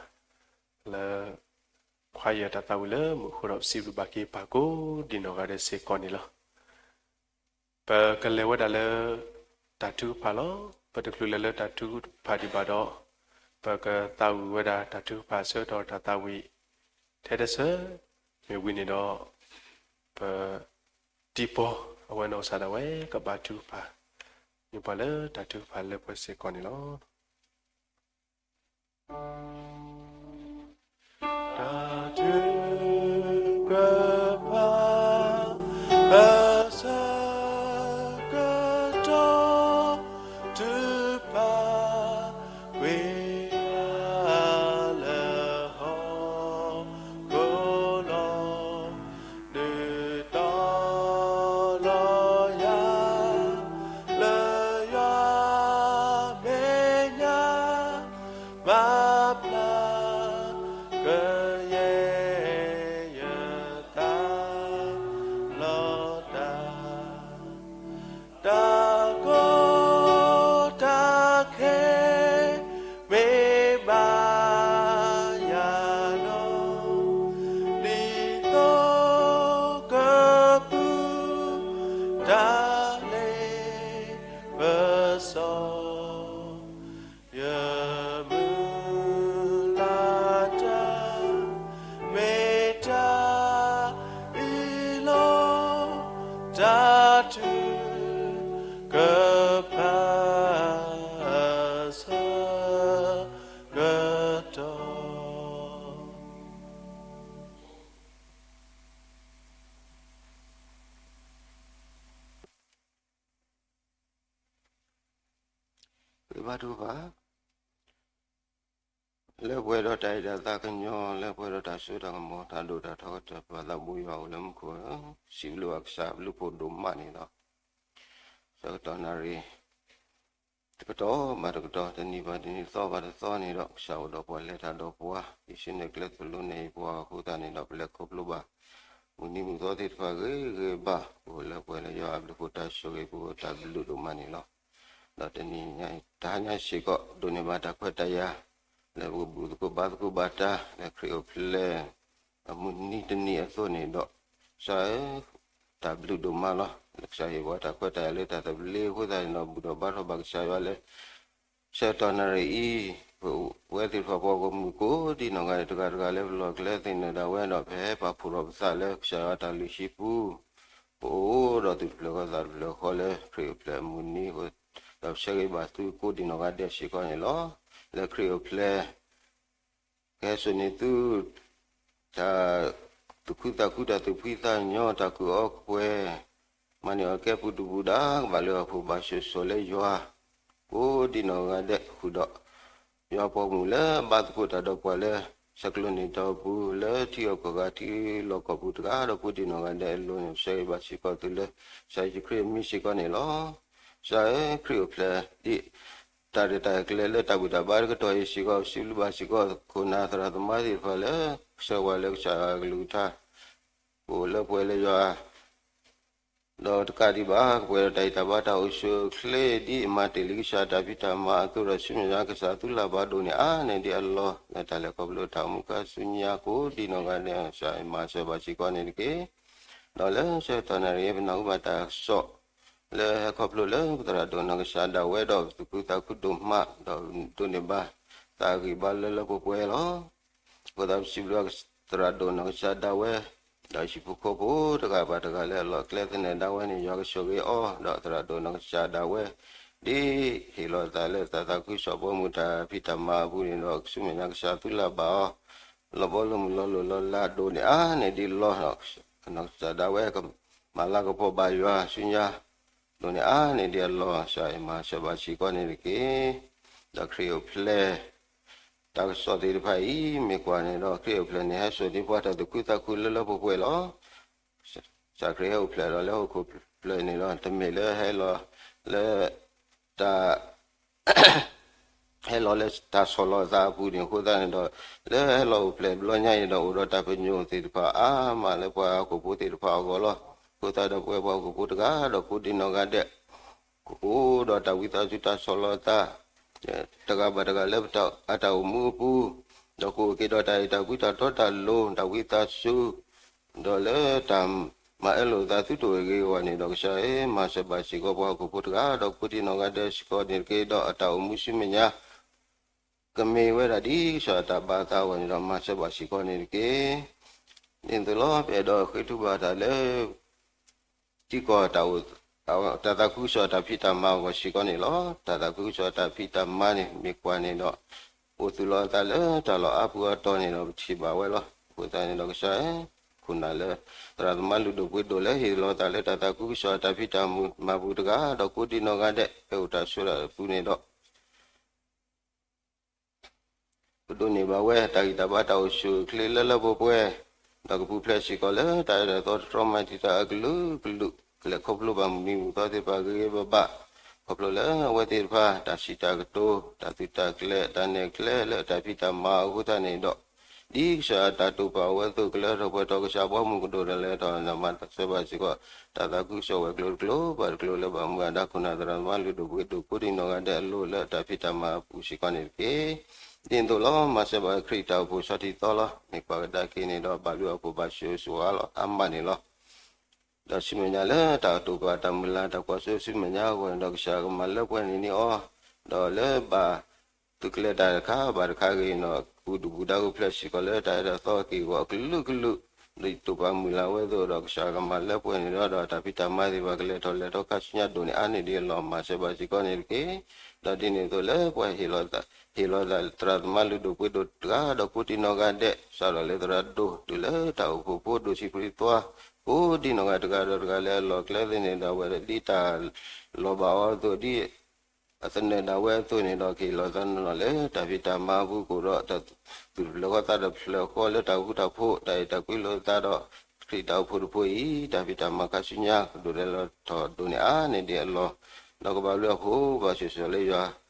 လၢ choir တၢ်သးဝံၣ်လၢမူခိၣ်ဒီး ပစံးဘျုးဘၣ်က့ၤပၢ်ကိးဒံနီၢ်ဂၤဒဲးစ့ၢ်ကီးန့ၣ်လီၤ. ပကလဲၤဝဲဒၣ်လၢ တၢ်ထုကဖၣ်လီၤ. ပတချုးလဲၤလၢတၢ်ထုကဖၣ်ဒံးဘၣ်ဒီး ပကသးဝံၣ်ဝဲဒၣ်တၢ်ထုကဖၣ်ဆၢကတီၢ်တၢ်သးဝံၣ် ထဲတဆၢ မ့ၢ်ဝံၤန့ၣ်ဒီး ပ တံၤပီၢ် အဝဲနီၢ်ကစၢ်ဒၣ်ဝဲ ကဘၣ်ထုကဖၣ် မ့ၢ်ပှၤလၢတၢ်ထုကဖၣ်လၢပှဲၤစ့ၢ်ကီးန့ၣ်လီၤ. တၢ်ထုကဖၣ် အဆၢကတီၢ် ထုကဖၣ် ကွံာ်လၢဟီၣ်ခိၣ်လီၤ. ဒုးတီလီၤယၤ လၢယွၤမဲာ်ညါ မၤဘျါ ကယဲၢ်ယသး လီၤတၢ် တၢ်ကီတၢ်ခဲ မ့ၢ်ဘၣ်ယၤဒီး ဒ်သိးကပူၤ တၢ်လ့ပစီ ယမုၢ်လၢ်တၢ် မ့ၢ်တၢ်အံၤလီၤ. တၢ်ထုကဖၣ် အဆၢကတီၢ် ဂ့ၤဘါထုကဖၣ်, လၢပှဲၤဒီးတၢ်အဲၣ်တၢ်သးကညီၤ, လၢပှဲၤဒီးတၢ်စိတၢ်ကမီၤ, တၢ်ဒိၣ်တၢ်ထီကတၢၢ် ပၢ်သးဘိယွၤအိၣ်လၢမူခိၣ်, စံးဘျုးဘၣ်ကစၢ်အဘျုးဖှိၣ်ဒိၣ်မးန့ၣ်လီၤ. ဆၢကတီၢ်နၣ်ရံၣ် တကတီၢ်ဘၣ်တကတီၢ်, တနံၤဘၣ်တနံၤ, သီဘၣ်တသီန့ၣ်ဒီး ကစၢ်အိၣ်ဒီးပှၤ လဲၤတၢ်ဒီးပှၤ, ဟံးစုနဲၣ်ကျဲ သိၣ်လိနဲၣ်ယပှၤအဃိသတးန့ၣ်ဒီး ပလဲၤခီဖျိဘၣ် မုၢ်နံၤမုၢ်သီသ့ၣ်တဖၣ်ဂ့ၤဂ့ၤဘၣ်, ပအိၣ်လၢပှဲၤလၢယွၤအဘျုးအဖှိၣ်တၢ်ဆိၣ်ဂ့ၤအပူၤ တၢ်ဘျုးဒိၣ်မးန့ၣ်လီၤ. ဒီးတနံၤညါအံၤ တဟါညါစ့ၢ်ကီး ဒိးန့ၢ်ဘၣ်တၢ်ခွဲးတၢ်ယာ် လၢပကဘူၣ်သကိးဘါသကိးဘၣ်တၢ် လၢခရံာ်အိၣ်ဖျဲၣ် အမုၢ်နံၤတနံၤအသိးန့ၣ်ဒီး, ကစၢ်ဧၢ, တၢ်ဘျုးဒိၣ်မးလီၤ. လၢကစၢ်ဟ့ၣ်ပှၤတၢ်ခွဲးတၢ်ယာ်လၢတၢ်သဘျ့အဃိသတးန့ၣ်ဒီး ဘူၣ်ထီၣ်ဘါထီၣ်ဘၣ်ကစၢ်ယွၤလၢ ဆၢကတီၢ်နၣ်ရံၣ်အံၤ, ပဝဲသ့ၣ်တဖၣ်ပှၤဂီၢ်မုၢ်ကိးဒံနီၢ်ဂၤဒဲး တဂၤတဂၤလၢပလီၢ်ကျဲသ့ၣ်န့ၣ်ဒၣ်ဝဲဒီး ပဟဲပာ်ဖှိၣ်ထီၣ်ပသးလၢကစၢ်ယွၤတၢ်လုၢ်ဟံၣ်ပူၤ, ပအိၣ်ဒီးသူၣ်တဖျၢၣ်ဃီသးတဖျၢၣ်ဃီလၢခရံာ်အိၣ်ဖျဲၣ်အမုၢ်နံၤ, ဒီးပဆၢဂ့ၤဘၣ်သုကိးဒံနီၢ်ဂၤဒဲးစ့ၢ်ကီးန့ၣ်လီၤ. လၢခရံာ်အိၣ်ဖျဲၣ် ကဟဲစိာ်န့ၢ်သု တၢ်သူၣ်ခုသးခု တၢ်သူၣ်ဖှံသးညီ တၢ်ကအီၣ်ကကွဲၢ်, မၤန့ၢ်အီၣ်ကဲပူၤတပူၤဒၣ် ကဘၣ်လၢဟီၣ်ခိၣ်ဘၣ်ဆိၣ်ဂ့ၤလၢယွၤ ကိးဒံနီၢ်ဂၤဒဲးဃုာ်ဒီး ယွၤပိာ်မုၣ်လၢဘါသကိးတၢ်ဒီးပှၤလၢ ဆဲးကျိးန့ၢ်တၢ်ပူၤ လၢထံအီၣ်ကီၢ်ဂၤ ထံလီၢ်ကီၢ်ပူၤတဂၤဒီး ကိးဒံနီၢ်ဂၤဒဲးအလိၤန့ၣ် ပဆၢဂ့ၤဘၣ်စ့ၢ်ကီးသုလၢ ကစၢ်ယ့ၣ်ၡူးခရံာ်အမံၤစ့ၢ်ကီးန့ၣ်လီၤ. ကစၢ်ဧၢ, ခရံာ်အိၣ်ဖျဲၣ်ဒ် တၢ်ရဲၣ်တၢ်ကျဲၤလၢတၢ်ဘူၣ်တၢ်ဘါတကတီၢ်အံၤစ့ၢ်ကီး ပစံးဘျုးဘၣ်စ့ၢ်ကီး ခိၣ်နၢ်သရၣ်သမါသ့ၣ်တဖၣ်လၢ ဆှၢပှၤလၢကစၢ်ယွၤအကလုၢ်ကထါ ပအိၣ်လၢပှဲၤလၢယွၤ ဒီးတကးဒံးဘၣ် ကပှဲၤဒီးတၢ်အံၤတၢ်ဘါတၢ်အိၣ်ဆူၣ်အိၣ်ချ့ ဒ်အမၤတ့ၢ်လံကစၢ်တၢ်ဖံးတၢ်မၤအသိးဒီး ဆူမဲာ်ညါကစၢ်သူလၢ်ဘၣ်ဒိၣ်န့ၢ်အါန့ၢ်ဒံးအလီၢ် လၢတၢ်လဲၤခီဖျိတၢ်အိၣ်မူခါဆူညါကိးဒံနီၢ်ဂၤဒဲး ကစၢ်မၤစၢၤဘၣ်စ့ၢ်ကီးန့ၣ်တက့ၢ်. ဒီးလၢဆၢကတီၢ်နၣ်ရံၣ် ပနၢ်ဟူဘၣ်တၢ်ကစီၣ် လၢဟဲခီဖျိလၢပသရၣ်ဒိၣ်နီၢ်ကစၢ်ဒၣ်ဝဲဒီး ပသူၣ်ခုသးခုဒိၣ်မး ဒီးဒိးန့ၢ်ဘၣ်သးအဂံၢ်ဘါလၢလၢပှဲၤပှဲၤလီၤ. အဃိသတးပစံးဘျုးဘၣ်သရၣ်ဒိၣ်နီၢ်ကစၢ်ဒၣ်ဝဲ ဒီးဟံၣ်ဖိဃီဖိတဂၤဘၣ်တဂၤလၢအလီၢ်ကျဲသန့ၣ်ဒၣ်ဝဲန့ၣ် ယွၤကဆိၣ်ဂ့ၤအီၤ ဒီးသရၣ်ဒိၣ်နီၢ်ကစၢ်ဒၣ်ဝဲ ဒ်ဟ့ၣ်လီၤသးလၢသးသးခုကစီၣ်ပိာ်မုၣ်တၢ်ဖံးတၢ်မၤအပူၤန့ၣ်ဒီး ဆူမဲာ်ညါကစၢ်သူလၢ်ဘၣ်အီၤ လီၤဘီလိာ်မုၢ်လီၤလိၢ်လီၤလးဒိၣ်န့ၢ်အါန့ၢ်ဒံးလီၤ. နီၢ်ကစၢ်ဒၣ်ဝဲ ကမၤလၤကပီၤဘၣ်ယွၤဆူညါ ဒိၣ်န့ၢ်အါန့ၢ်ဒံးအလီၢ် ကစၢ်အံၤမၤစၢၤဘၣ်စ့ၢ်ကီးန့ၣ်တက့ၢ်. ဒီးခရံာ်အိၣ်ဖျဲၣ် တၢ်ကစီၣ်သ့ၣ်တဖၣ်အံၤ မ့ၢ်ကွၢ်န့ၣ်ဒီး ခရံာ်အိၣ်ဖျဲၣ်န့ၣ် ဟဲစိာ်န့ၢ်ပှၤတၢ်သူၣ်ခုသးခုလၢလၢပှဲၤပှဲၤလီၤ. ကစၢ်ခရံာ်ဟဲအိၣ်ဖျဲၣ်ဒီးလၢဟီၣ်ခိၣ်ဖျၢၣ်န့ၣ်ဒီး တမ့ၢ်လၢဟဲလီၤလၢ တၢ် ဟဲလီၤလၢတၢ်ဆီၣ်လီၤအသးအပူၤန့ၣ်အဃိသတးန့ၣ်ဒီး လၢဟဲလီၤအိၣ်ဖျဲၣ်ဘျီညါအံၤဒီး အိၣ်ဒီးတၢ်ပညိၣ်သ့ၣ်တဖၣ်အါမးလၢပှၤဟီၣ်ခိၣ်ဖိသ့ၣ်တဖၣ်အဂီၢ်လီၤ. အဃိသတးဒီးပဝဲပှၤဟီၣ်ခိၣ်ဖိတဂၤဒီးကိးဒံနီၢ်ဂၤဒဲး ကအိၣ်ဒီးတၢ်ဝံသးစူၤတၢ်ဆီၣ်လီၤသး တဂၤဘၣ်တဂၤလၢအတၢ်အိၣ်မူအပူၤ, ဒီးကအိၣ်က့ၤဒီးတၢ်အဲၣ်တၢ်ကွံတၢ်တီတၢ်လိၤ တၢ်ဝံသးစူၤ ဒီးလၢတၢ်မၤအၢလိာ်သးသုတအိၣ်ဂ့ၤဂ့ၤအဂီၢ်န့ၣ်ဒီး ကစၢ်ဧၢ မၤစၢၤဘၣ်စ့ၢ်ကီးပှၤဟီၣ်ခိၣ်ဖိတဂၤဒီးကိးဒံနီၢ်ဂၤဒဲးစ့ၢ်ကီးန့ၣ်တက့ၢ်. ဒီးအတၢ်အိၣ်မူဆူမဲာ်ညါ ကမ့ၢ်ဝဲဒၣ်ဒ်ကစၢ်တၢ်ဘၣ်အသးအဂီၢ်န့ၣ်ဒီး မၤစၢၤဘၣ်စ့ၢ်ကီးန့ၣ်တက့ၢ်. ဒ်န့ၣ်အသိးလီၤ. ပအဲၣ်ဒိးဃ့ထုကဖၣ်တၢ်လၢ ထံကီၢ်တၢ်အိၣ် တၢ်သးခုကစီၣ်တၢ်ဖံးတၢ်မၤအဂီၢ်စ့ၢ်ကီးန့ၣ်လီၤ. တၢ်သးခုကစီၣ်တၢ်ဖံးတၢ်မၤန့ၣ် မ့ၢ်ကွၢ်န့ၣ်ဒီး အိၣ်သူၣ်လီၤအသးလၢတၢ်လီၢ်အါပူၤအတီၢ်န့ၣ်ဒီး ပထံၣ်ဘၣ်ဝဲလီၤ. အဃိသတးန့ၣ်ဒီး ကစၢ်ဧၢ ခိၣ်နၢ်လၢ သရၣ်သမါလုၢ်ဒိၣ်ပှ့ၤဒိၣ်လၢဟ့ၣ်လီၤသးလၢတၢ်သးခုကစီၣ်တၢ်ဖံးတၢ်မၤအပူၤတဂၤဒီးကိးဒံနီၢ်ဂၤဒဲး ဖဲအိၣ်တၢ်ဆိးတၢ်အပူၤန့ၣ်ဒီး ပဒိးန့ၢ်ဘၣ်ဝဲ တၢ်ဂံၢ်တၢ်ဘါတၢ်အိၣ်ဆူၣ်အိၣ်ချ့လၢလၢပှဲၤပှဲၤ, ဒီးကပူၤဖျဲးစ့ၢ်ကီးလၢတၢ်အဲၣ်တၢ်သီတတြီမၤတံာ်တာ်အကလုာ်ကလုာ်, ကလဲၤခီဖျိဘၣ်မုၢ်နံၤမုၢ်သီသ့ၣ်တဖၣ်ဂ့ၤဂ့ၤဘၣ်ဘၣ်, ခီဖျိလၢအဝဲသ့ၣ်တဖၣ် တၢ်စံးတၢ်ကတိၤ တၢ်သုးတၢ်ကျဲၤ တၢ်နဲၣ်ကျဲလၢတၢ်ဖံးတၢ်မၤအဃိသတးန့ၣ်ဒီး ဒ်ကစၢ်အတၢ်တိာ်ပာ်အဝဲအသိး ကလၢထီၣ်ပှဲၤထီၣ် ကစၢ်ဘီမုၢ်ကဒိၣ်ထီၣ်လဲၤထီၣ် မၤစၢၤဘၣ်စ့ၢ်ကီး တၢ်သးခုကစီၣ်ဝဲၤကျိၤတကျိၤဘၣ်တကျိၤလၢဘၣ်မူဘၣ်ဒါခိၣ်နၢ် သရၣ်သမါလုၢ်ဒိၣ်ပှ့ၤဒိၣ်ကိးဒံနီၢ်ဂၤဒဲးအလိၤလၢတၢ်ဖံးတၢ်မၤအပူၤစ့ၢ်ကီးန့ၣ်တက့ၢ်. ဒ်န့ၣ်အသိးလီၤ. မၤစၢၤဘၣ်ခရံာ်တၢ်အိၣ်ဖှိၣ်ဆီထံသီလီၤ. မ့ၢ်ကွၢ်ကဒါက့ၤန့ၣ်ဒီး ဘၣ်ဘျုးအဖှိၣ်ဘၣ်ဆိၣ်ဂ့ၤဆိၣ်ဝါလီၤ အါမးန့ၣ်လီၤ. ဒီးဆူမဲာ်ညါလၢတၢ်တိာ်ပာ်တၢ်မုၢ်လၢ်တၢ်ကွၢ်စိဆူမဲာ်ညါအဂီၢ်န့ၣ်ဒီး ကစၢ်ကမၤလၢပှဲၤန့ၢ်န့ၢ်အီၤ, ဒီးလၢဘၣ်သုးကျဲၤတၢ်တခါဘၣ်တခါဂ့ၤန့ၣ်ဒီး ပူၤဒုၣ်ပူၤဒါကဖျၢၣ်စ့ၢ်ကီးလၢတၢ်အဲၣ်တၢ်သီက့ၢ်ဂီၤအကလုာ်ကလုာ်, ဒ်တိာ်ပာ်မုၢ်လၢ်ဝဲအသိးဒီး ကစၢ်ကမၤလၢပှဲၤန့ၢ်ဒီး ဒီးတၢ်ဖံးတၢ်မၤသ့ၣ်တဖၣ်ကလဲၤထီၣ်လဲၤထီခါဆူညါဒိၣ်န့ၢ်အါန့ၢ်ဒံးအလီၢ် မၤစၢၤဘၣ်စ့ၢ်ကီးန့ၣ်တက့ၢ်. ဒီးဒ်န့ၣ်အသိးလၢပှၤဟ့ၣ်လီၤသး ဟ့ၣ်လီၤသးသရၣ်သမါလုၢ်ဒိၣ်ပှ့ၤဒိၣ်တဂၤဒီးကိးဒံနီၢ်ဂၤဒဲး စးထီၣ်လၢသရၣ်ဒိၣ်တုၤလၢတၢ်အိၣ်ဖှိၣ်ဖိဒိၣ်ဆံးပြံသွါ ကိးဒံနီၢ်ဂၤတဂၤဒီးတဂၤလၢအလီၢ်ကျဲသ့ၣ်န့ၣ်ဒီး အဝဲဒၣ်ဒ်တၢ်လီၤဘၣ်အီၤအသိး ဒ်အသနၢၣ်ဒၣ်ဝဲအသိးန့ၣ်ဒီး ကဟ့ၣ်လီၤသးနီၢ်နီၢ်လၢတၢ်ဖံးတၢ်မၤအပူၤ ကအိၣ်ဒီးတၢ်သူၣ်တဖျၢၣ်ဃီသးတဖျၢၣ်ဃီလၢတၢ်ဃူတၢ်ဖိး တၢ်အဲၣ်တၢ်ကွံလိာ်သးဒီး ခရံာ်တၢ်အိၣ်ဖှိၣ်တဖှိၣ်အံၤ တၢ်ဖံးတၢ်မၤခါဆူညါ ကဒိၣ်ဒဲးလီၤထီၣ်ဒိၣ်န့ၢ်အါန့ၢ်ဒံးအလီၢ်, ဒီးကဘၣ်ဘျုးအဖှိၣ်ဘၣ်ဆိၣ်ဂ့ၤဆိၣ်ဝါလၢယွၤ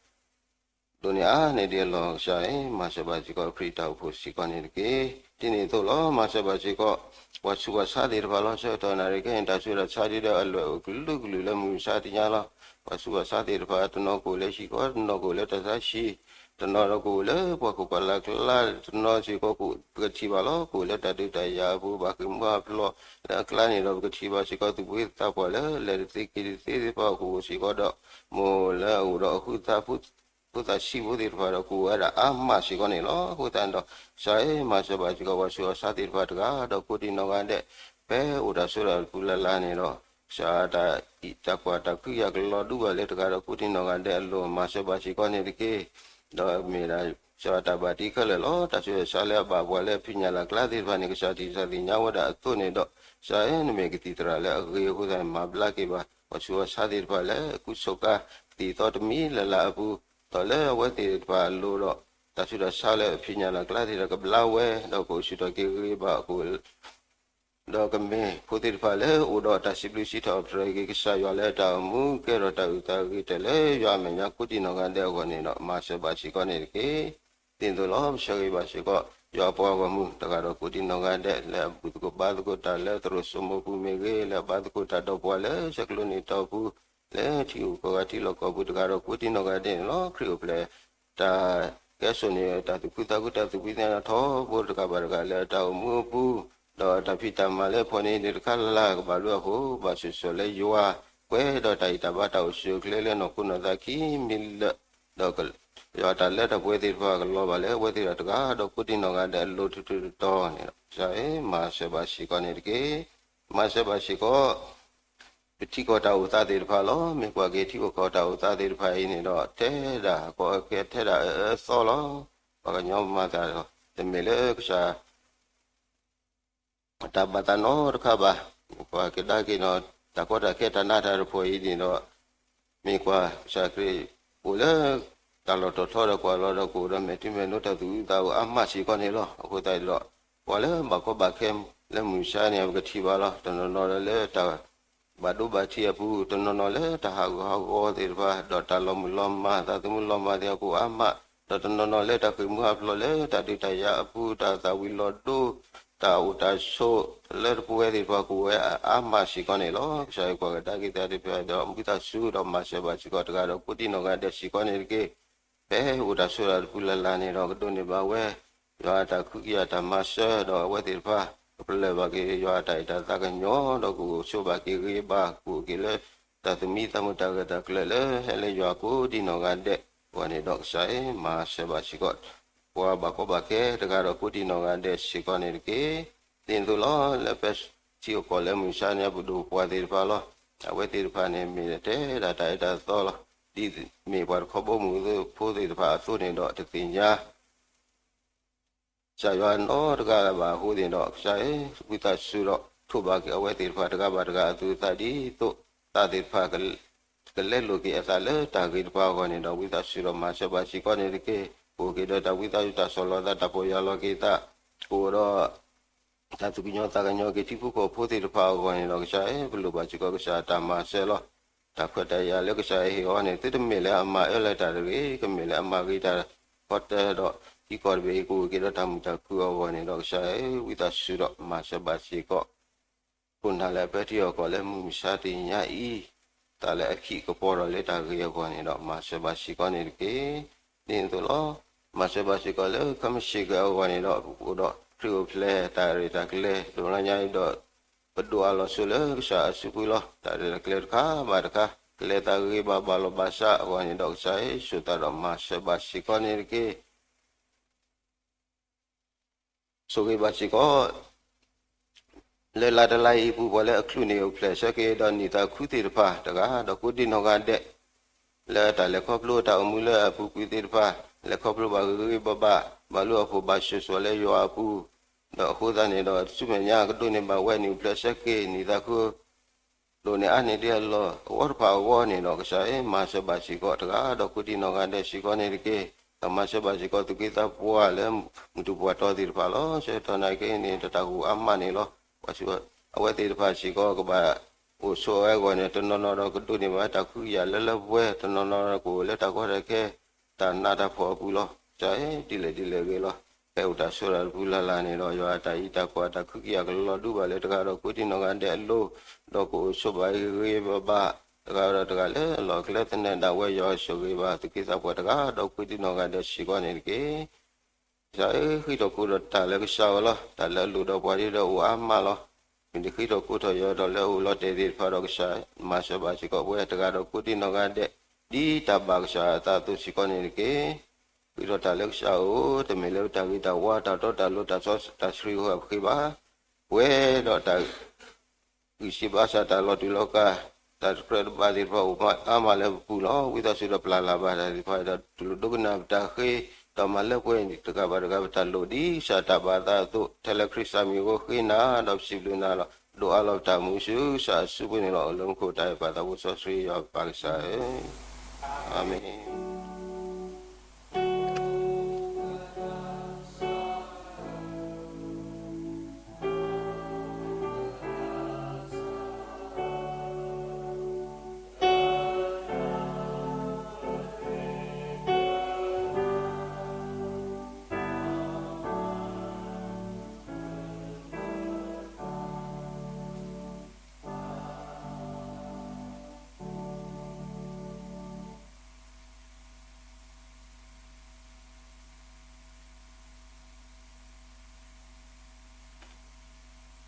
ဒိၣ်န့ၢ်အါန့ၢ်ဒံးအလီၢ် ကစၢ်အံၤ မၤစၢၤဘၣ်စ့ၢ်ကီးခရံာ်တၢ်အိၣ်ဖှိၣ်စ့ၢ်ကီးန့ၣ်တက့ၢ်. ဒ်န့ၣ်အသိးလီၤ. မၤစၢၤဘၣ်စ့ၢ်ကီး ပှၤဆူးပှၤဆါသ့ၣ်တဖၣ်လီၤ. ဆၢကတီၢ်နၣ်ရံၣ်ခဲအံၤ တၢ်ဆူးတၢ်ဆါဒ်ဒီးအလွဲၢ်အိၣ်ကလုာ်ကလုာ်လၢမုၢ်မဆါတနံၤညါလီၤ. ပှၤဆူးပှၤဆါသ့ၣ်တဖၣ် တနီၤကအိၣ်လၢဟံၣ်ဃီ တနီၤကအိၣ်လၢတၢ်ဆါဟံၣ်, တနီၤဒီးကအိၣ်လၢပှၤခိၣ်ပှၤလၢ်ကျါ, တနီၤစ့ၢ်ကီးကအိၣ် ပကထံၣ်ဘၣ်လီၤ ကအိၣ်လၢတၢ်ဒုးတၢ်ယၤအပူၤ ဘၣ်ဃ့ၢ်မှံဟးဖျိးလၢအကျါန့ၣ်ဒီး ပကထံၣ်ဘၣ်စ့ၢ်ကီး သူၣ်ဘှံးသးပှၢ်လၢလဲၤတသ့က့ၤတသ့သ့ၣ်တဖၣ်အဃိစ့ၢ်ကီးဒီး မိၢ်လၢအအိၣ်ဒီးအဃုသး ဖိသၣ်ဆံးဖိသ့ၣ်တဖၣ်ဒီး ကအိၣ်ဝဲဒၣ်အါမးစ့ၢ်ကီးန့ၣ်လီၤ. အဃိသတးန့ၣ်ဒီး ကစၢ်အံၤ မၤစၢၤဘၣ်စ့ၢ်ကီး ပှၤဆူးပှၤဆါသ့ၣ်တဖၣ်တဂၤဒီးကိးဒံနီၢ်ဂၤဒဲး ဖဲအိၣ်တၢ်ဆိးတၢ်ပူၤလၢ်လၢ်န့ၣ်ဒီး ကစၢ်တၢ်အံးတၢ်ကွၢ်တၢ်ခုယၤကလီၤဒူဘၣ်လၢတဂၤဒီးကိးဒံနီၢ်ဂၤဒဲးအလိၤ မၤစၢၤဘၣ်စ့ၢ်ကီးန့ၣ်တက့ၢ်. ဒီးမ့ၢ်ဒၣ် ကစၢ်တၢ်ဘၣ်တံၢ်ခဲလၢာ်လီၤ. တၢ်ဆူးတၢ်ဆါလၢအဘၣ်ပှၤလၢအဖံးညၣ်လၢ်ကျါသ့ၣ်တဖၣ်န့ၣ် ကစၢ်တၢ်သ့ၣ်ညါဝဲဒၣ်အသိးန့ၣ်ဒီး ကစၢ်ဧၢ နမ့ၢ်ကသံၣ်သရၣ်လၢအဂ့ၤအဃိသတးန့ၣ် မၤဘျါက့ၤဘၣ် ပှၤဆူးပှၤဆါသ့ၣ်တဖၣ်လၢ ကူစိာ်ကါကသံၣ်သီတမံၤလၢ်လၢ်အပူၤ, ဒီးလၢအဝဲသ့ၣ်တဖၣ်အလိၤဒီး တၢ်ဆူးတၢ်ဆါလၢအဖံးညၣ်လၢ်ကျါသ့ၣ်တဖၣ်ကဘျါဝဲ ဒီးကအိၣ်ဆူၣ်ထီၣ်က့ၤဂ့ၤဘၣ်အဃိ ဒီးကမ့ၢ်ဖိသ့ၣ်တဖၣ်လၢအိၣ်ဒီးတၢ်စံးဘျုးစံးထီၣ်ပတြၢၤက့ၤကစၢ်ယွၤလၢတၢ်အိၣ်မူကဲထီၣ်တၢ်အုၣ်သးဂ့ၤတၢၢ်လၢယွၤအမဲာ်ညါကိးဒံနီၢ်ဂၤဒဲးအဂီၢ်န့ၣ်ဒီး မၤစၢၤဘၣ်စ့ၢ်ကီးန့ၣ်တက့ၢ်. ဒ်န့ၣ်အသိးလီၤ. ပဆၢဂ့ၤဘၣ်စ့ၢ်ကီး ယွၤအပှၤဂီၢ်မုၢ်တဂၤဒီးကိးဒံနီၢ်ဂၤဒဲး လၢအဘူၣ်သကိးဘါသကိးတၢ်လၢသရိာ်စိမိၤပူၤမ့ၢ်ဂ့ၤ, လၢအဘါသကိးတၢ်ဒီးပှၤလၢဆဲးကျိးနံၣ်တီၢ်ပူၤ လၢထံဂုၤကီၢ်ဂၤထံလီၢ်ကီၢ်ပူၤတဂၤဒီးကိးဒံနီၢ်ဂၤဒဲးန့ၣ်လီၤ. ခရံာ်အိၣ်ဖျဲၣ် တၢ်ကဲစိာ်န့ၢ်တၢ်သူၣ်ဖှံသးခုတၢ်သူၣ်ဖှံသးညီထီဘိတဂၤဘၣ်တဂၤလၢတၢ်အိၣ်မူအပူၤ, ဒီးတၢ်ဖံးတၢ်မၤလၢဖီန့ၣ်န့ၣ်တခါလၢ်လၢ် ကဘၣ်ဘျုးအဃိ ဘၣ်ဆိၣ်ဂ့ၤဆိၣ်ဝါလၢယွၤ ပှဲၤဒီးတၢ်အံးတၢ်ဘါတၢ်အိၣ်ဆူၣ်အိၣ်ချ့လၢနီၢ်ခိနီၢ်သးခံမံၤလၢာ်, ဒီးယွၤတၢ်လၢတၢ်ပှဲၤသ့ၣ်တဖၣ်ကလီၤဘၣ်လၢအဝဲသ့ၣ်တဂၤဒီး ကိးဒံနီၢ်ဂၤဒဲးအလိၤထူးထူးတီၤတီၤန့ၣ်လီၤ. ကစၢ်ဧၢ မၤစၢၤဘၣ်စ့ၢ်ကီးန့ၣ်တက့ၢ်. မၤစၢၤဘၣ်စ့ၢ်ကီး ပထံကီၢ်တၢ်အိၣ်သးသ့ၣ်တဖၣ်လီၤ. မ့ၢ်ကွၢ်က့ၤထံကီၢ်တၢ်အိၣ်သးသ့ၣ်တဖၣ်အံၤန့ၣ်ဒီး ထဲဒၣ်ကီၢ်အကဲထဲဒၣ်အအၢအသီလီၤ. ပှၤကညီမၤသးဒီး တမ့ၢ်လၢကစၢ် တၢ်ဘၣ်သးနီတခါဘၣ်. ပှၤကဒါက့ၤနီၤ တၢ်ကီတၢ်ခဲတၢ်နးတၢ်တဖှီၣ်အံၤန့ၣ်ဒီး မ့ၢ်ကွၢ်ကစၢ်ခရံာ်အိၣ်လၢ တၢ်လီၢ်ထီၣ်ထီဒီးကွၢ်လီၤဒီးကအိၣ်ဒီးမဲာ်ထံမဲာ်နိ တၢ်သူၣ်အုးသးအုးအါမးစ့ၢ်ကီးန့ၣ်လီၤ. အဃိသတးဒီး ပှၤလၢဘၣ်ကီဘၣ်ခဲလၢမုၢ်မဆါန့ၣ် ပကထံၣ်ဘၣ်လီၤ. တနီၤနီၤလၢတၢ် ဘၣ်ဒိဘၣ်ထံးအပူၤ, တနီၤနီၤလၢတၢ်ဟးဂူာ်ဟးဂီၤသ့ၣ်တဖၣ်, ဒီးတၢ်လီၤမုၢ်လီၤမၢ် သးသမူလီၤမၢ်သ့ၣ်အပူၤအါမး, ဒီးတနီၤနီၤလၢတၢ်ဃ့ၢ်မှံဟးဖျိးလၢတၢ်ဒုးတၢ်ယၤအပူၤ, တၢ်သၣ်ဝံၤလီၤဒိ, တၢ် တၢ်အိၣ်တၢ်ဆိးလၢတပဝဲသ့ၣ်တဖၣ်ကအိၣ်ဝဲအါမးစ့ၢ်ကီးန့ၣ်လီၤ. ကစၢ်ယွၤကွၢ်ကဒါက့ၤတၢ်သ့ၣ်တဖၣ်ဒီး ဝံသးစူၤဒီးမၤစၢၤဘၣ်စ့ၢ်ကီးတဂၤဒီးကိးဒံနီၢ်ဂၤဒဲးစ့ၢ်ကီးန့ၣ်တက့ၢ်. ဖဲအိၣ်တၢ်ဆိးတၢ်တပူၤလၢ်လၢ်န့ၣ်ဒီး ကဒိးန့ၢ်ဘၣ်ဝဲ ယွၤအတၢ်ခွဲးတၢ်ယာ်တၢ်မၤစၢၤဒီးအဝဲသ့ၣ်တဖၣ် ကပလၢၢ်ဘၣ်က့ၤယွၤအတၢ်အဲၣ်တၢ်သးကညီၤ ဒီးကအိၣ်ဆိးဘၣ်က့ၤဂ့ၤဘၣ် ကအိၣ်က့ၤလၢ တၢ်သူၣ်မံသးမုာ်တၢ်ဂၢၢ်တၢ်ကျၢၤလၢဟဲလၢယွၤကိးဒံနီၢ်ဂၤဒဲးအဂီၢ်န့ၣ်ဒီးကစၢ်ဧၢ, မၤစၢၤဘၣ်စ့ၢ်ကီး ပှၤဘၣ်ကီဘၣ်ခဲတဂၤဒီးကိးဒံနီၢ်ဂၤဒဲးစ့ၢ်ကီးန့ၣ်တက့ၢ်. ဒ်န့ၣ်အသိးလီၤ လၢပထံပကီၢ်လၢမုၢ်မဆါန့ၣ် ပဒိၣ်ပှၢ်သ့ၣ်တဖၣ်လီၤ. အဝဲသ့ၣ်တဖၣ်န့ၣ် မ့ၢ်ထဲဒၣ်တၢ်အဲၣ်တၢ်သီလီၤ. ဒ်မ့ၢ်ပှၤတခီဘီမုၢ်ဖိသ့ၣ်တဖၣ်အသိးန့ၣ်ဒီး တသ့ၣ်ညါ ကစၢ်ယွၤနီတဂၤဘၣ်အဃိန့ၣ်ဒီး ကစၢ်ဧၢ, ဝံသးစူၤဒီးထိးဘၣ်က့ၤအဝဲသ့ၣ်တဖၣ်တဂၤဘၣ်တဂၤအသူးအသး ဒ်သိးသးသ့ၣ်တဖၣ် ကလဲလိာ်က့ၤအသးလၢတၢ်ဂ့ၤတဖၣ်အဂီၢ်န့ၣ်ဒီး ဝံသးစူၤဒီးမၤစၢၤဘၣ်စ့ၢ်ကီးန့ၣ်တက့ၢ်. ကအိၣ်က့ၤဒီးတၢ်ဝံသးစူၤ တၢ်ဆီၣ်လီၤသး တၢ်ပီၢ်ယၢ်လီၤက့ၤသး ကအိၣ်ဒီး တၢ်သူၣ်ကညီၤသးကညီၤက့ၤထံဖိကီၢ်ဖိသ့ၣ်တဖၣ်အဂီၢ်န့ၣ်ဒီး ကစၢ်ဧၢ, ပလိၣ်ဘၣ်စ့ၢ်ကီးကစၢ်အတၢ်မၤစၢၤလီၤ. တၢ်ခွဲးတၢ်ယာ်လၢကစၢ်ယွၤဟ့ၣ်အီၤန့ၣ် သုတမ့ၢ်လၢအမၤအၢလၢတၢ်တဂ့ၤ, ကမ့ၢ်လၢအမၤဂ့ၤတၢ်ခီတၢၤဒီး ထံကီၢ်တဘ့ၣ်အံၤကအိၣ်က့ၤဒီးတၢ်မုာ်တၢ်ခုၣ်အဂီၢ်န့ၣ်ဒီး ကစၢ်ဧၢ, ဝံသးစူၤဒီးမၤစၢၤဘၣ်စ့ၢ်ကီး ခိၣ်နၢ်လၢအပၢထံအီၣ်ကီၢ်လၢမုၢ်မဆါတနံၤညါအံၤ, တၢ်လၢအခံးကပီၤဒီးလၢတၢ်ဂ့ၤအဂီၢ်န့ၣ်ဒီး မၤစၢၤဘၣ်စ့ၢ်ကီးန့ၣ်တက့ၢ်. ဒ်န့ၣ်အသိးလီၤ. မၤစၢၤဘၣ်စ့ၢ်ကီးလၢ ခမ့ၢ်စ့ၢ်ကီးအဂီၢ်န့ၣ်ဒီး ပအိၣ်ဒီးခရံာ်အိၣ်ဖျဲၣ်တၢ်ရဲၣ်တၢ်ကျဲၤ ဒိၣ်လၢညါအံၤဒီး ပဒိးအးလီၤဆိလၢကစၢ်အစုပူၤလီၤ. တၢ်ရဲၣ်တၢ်ကျဲၤတခါဘၣ်တခါ ကလဲၤသးဂ့ၤဘၣ်ဘၣ်လီၤဘၣ်စးအဂီၢ်န့ၣ်ဒီး ကစၢ်ဧၢ, ဆိၣ်သးဒီးမၤစၢၤဘၣ်စ့ၢ်ကီးန့ၣ်တက့ၢ်. ဆိၣ်ဂ့ၤဘၣ်စ့ၢ်ကီး လၢလါတလါအံၤအပူၤ ပှၤလၢအချုးန့ၢ်အိၣ်ဖျဲၣ်ဆၢက့ၤဒီးနံၣ်သးခုသ့ၣ်တဖၣ်တဂၤ ဒီးကိးဒံနီၢ်ဂၤဒဲး လၢတၢ်လဲၤခီဖျိတၢ်အိၣ်မူလၢအပူၤကွံာ်သ့ၣ်တဖၣ် လဲၤခီဖျိဘၣ်ဂ့ၤဂ့ၤဘၣ်ဘၣ် ဘၣ်လူအဖိးဘၣ်ဆိၣ်ဆိၣ်လၢယွၤအပူၤ, ဒီးအဃိသတးန့ၣ်ဒီး ဆူမဲာ်ညါကဒိးန့ၢ်ဘၣ်ဝဲနံၣ်အိၣ်ဖျဲၣ်ဆၢက့ၤ နံၣ်သးခု ဒိၣ်န့ၢ်အါန့ၢ်ဒ်အလီၢ်အဝီတဖၣ်အဂီၢ်န့ၣ်ဒီး ကစၢ်ဧၢ, မၤစၢၤဘၣ်စ့ၢ်ကီးတဂၤ ဒီးကိးဒံနီၢ်ဂၤဒဲးစ့ၢ်ကီးန့ၣ်တက့ၢ်. ဒီးမၤစၢၤဘၣ်စ့ၢ်ကီးသူၣ်က့သးပှၢ်လၢမုၢ်တူၢ်ပှၢ်တီၤသ့ၣ်တဖၣ်လီၤ. ဆၢကတီၢ်နၢ်က့န့ၣ် တၢ်တၢ်ဂီၤအါမးန့ၣ်လီၤ. ပှၤဆူအဝဲသ့ၣ်တဖၣ်စ့ၢ်ကီး ကဘၣ်အိၣ်ဆိးဝဲအဂီၢ်န့ၣ် တနီၤနီၤဒီးကဒိးန့ၢ်ဘၣ်တၢ်ခွဲးတၢ်ယာ်လၢလၢပှဲၤပှဲၤ, တနီၤနီၤဒီးကအိၣ်လၢတၢ်ကီတၢ်ခဲ တၢ်နးတၢ်ဖှီၣ်အပူၤလီၤ. ကစၢ်ဧၢ, ဒ်လဲၣ်ဒ်လဲၣ်ဂ့ၤလီၤ. ဖဲအိၣ်တၢ်ဆိးတၢ်တပူၤလၢ်လၢ်န့ၣ်ဒီး ယွၤအတၢ်အံးတၢ်ကွၢ်တၢ်ခွဲးတၢ်ယာ်ကလီၤဒူဘၣ်လၢတဂၤဒီးကိးဒံနီၢ်ဂၤဒဲးအလိၤ, ဒီးကအိၣ်ဆိးဘၣ်ဂ့ၤဂ့ၤဘၣ်ဘၣ် တဂၤဒီးတဂၤလၢအလီၢ်အကျဲသနၢၣ်ဒၣ်ဝဲ ယွၤဆိၣ်ဂ့ၤဘၣ်သူၣ်က့သးပှၢ်တဂၤ ဒီးကိးဒံနီၢ်ဂၤဒဲးစ့ၢ်ကီးန့ၣ်တက့ၢ်. ကစၢ်ဧၢ, ဃ့ထီၣ်ကိးထီၣ်တၢ်လၢကစၢ်အဂီၢ်လီၤ. တၢ်လၢအလိၣ်ဒီးပှၤဒ်ဒီးအိၣ်အါမးလီၤ. မ့ၢ်ဒ်ဃ့ထီၣ်ကိးထီၣ်ယွၤဒီးလၢအအိၣ်လီၤတဲာ်သ့ၣ်တဖၣ်ဒီး ကစၢ်မၤစၢၤဘၣ်စ့ၢ်ကီးပဝဲတဂၤဒီးကိးဒံနီၢ်ဂၤဒဲး ဒ်တၢ်ဘၣ်ကစၢ်အသးအသိးစ့ၢ်ကီးန့ၣ်တက့ၢ်. ဃ့ထီၣ်တၢ်လၢကစၢ်အအိၣ် တမ့ၢ်လၢပတၢ်ဂ့ၤတၢ်ဝါ တၢ်တီတၢ်လိၤ တၢ်စီတၢ်ဆှံအဃိပဃ့ဘၣ်. ပဝဲဒီးတၢ် ဂံၢ်စၢ်ဘါစၢ် တၢ်လီၤတူာ်လီၤကာ် တၢ်တကြၢးတဘၣ်သ့ၣ်တဖၣ်အိၣ်အါမးလၢပပူၤလီၤ. ဝံသးစူၤဒီးပျၢ်လၢ်ဘၣ်တၢ်သ့ၣ်တဖၣ်ဒီး တူၢ်လိာ်ဒိကနၣ်ပတၢ်ဃ့ ဒီးမၤလၢပှဲၤတဂၤဘၣ်တဂၤပတၢ်လိၣ်ဒ်ကစၢ်တၢ်ဘၣ်အသးအသိး ထဲလၢခရံာ်စၢ်မံၤအဃိဃ့နၤဒီးပစံးဘျုးနၤလီၤ. ဒိးအးလီၤပတၢ်မူဆူကစၢ်အစုပူၤန့ၣ်လီၤ. အိၣ်လၢမူခိၣ်တၢ်အဲၣ်ပၢ်သးဘိစီဆှံယွၤပၢ်ကစၢ်ဧၢ, အၤမ့ၣ်.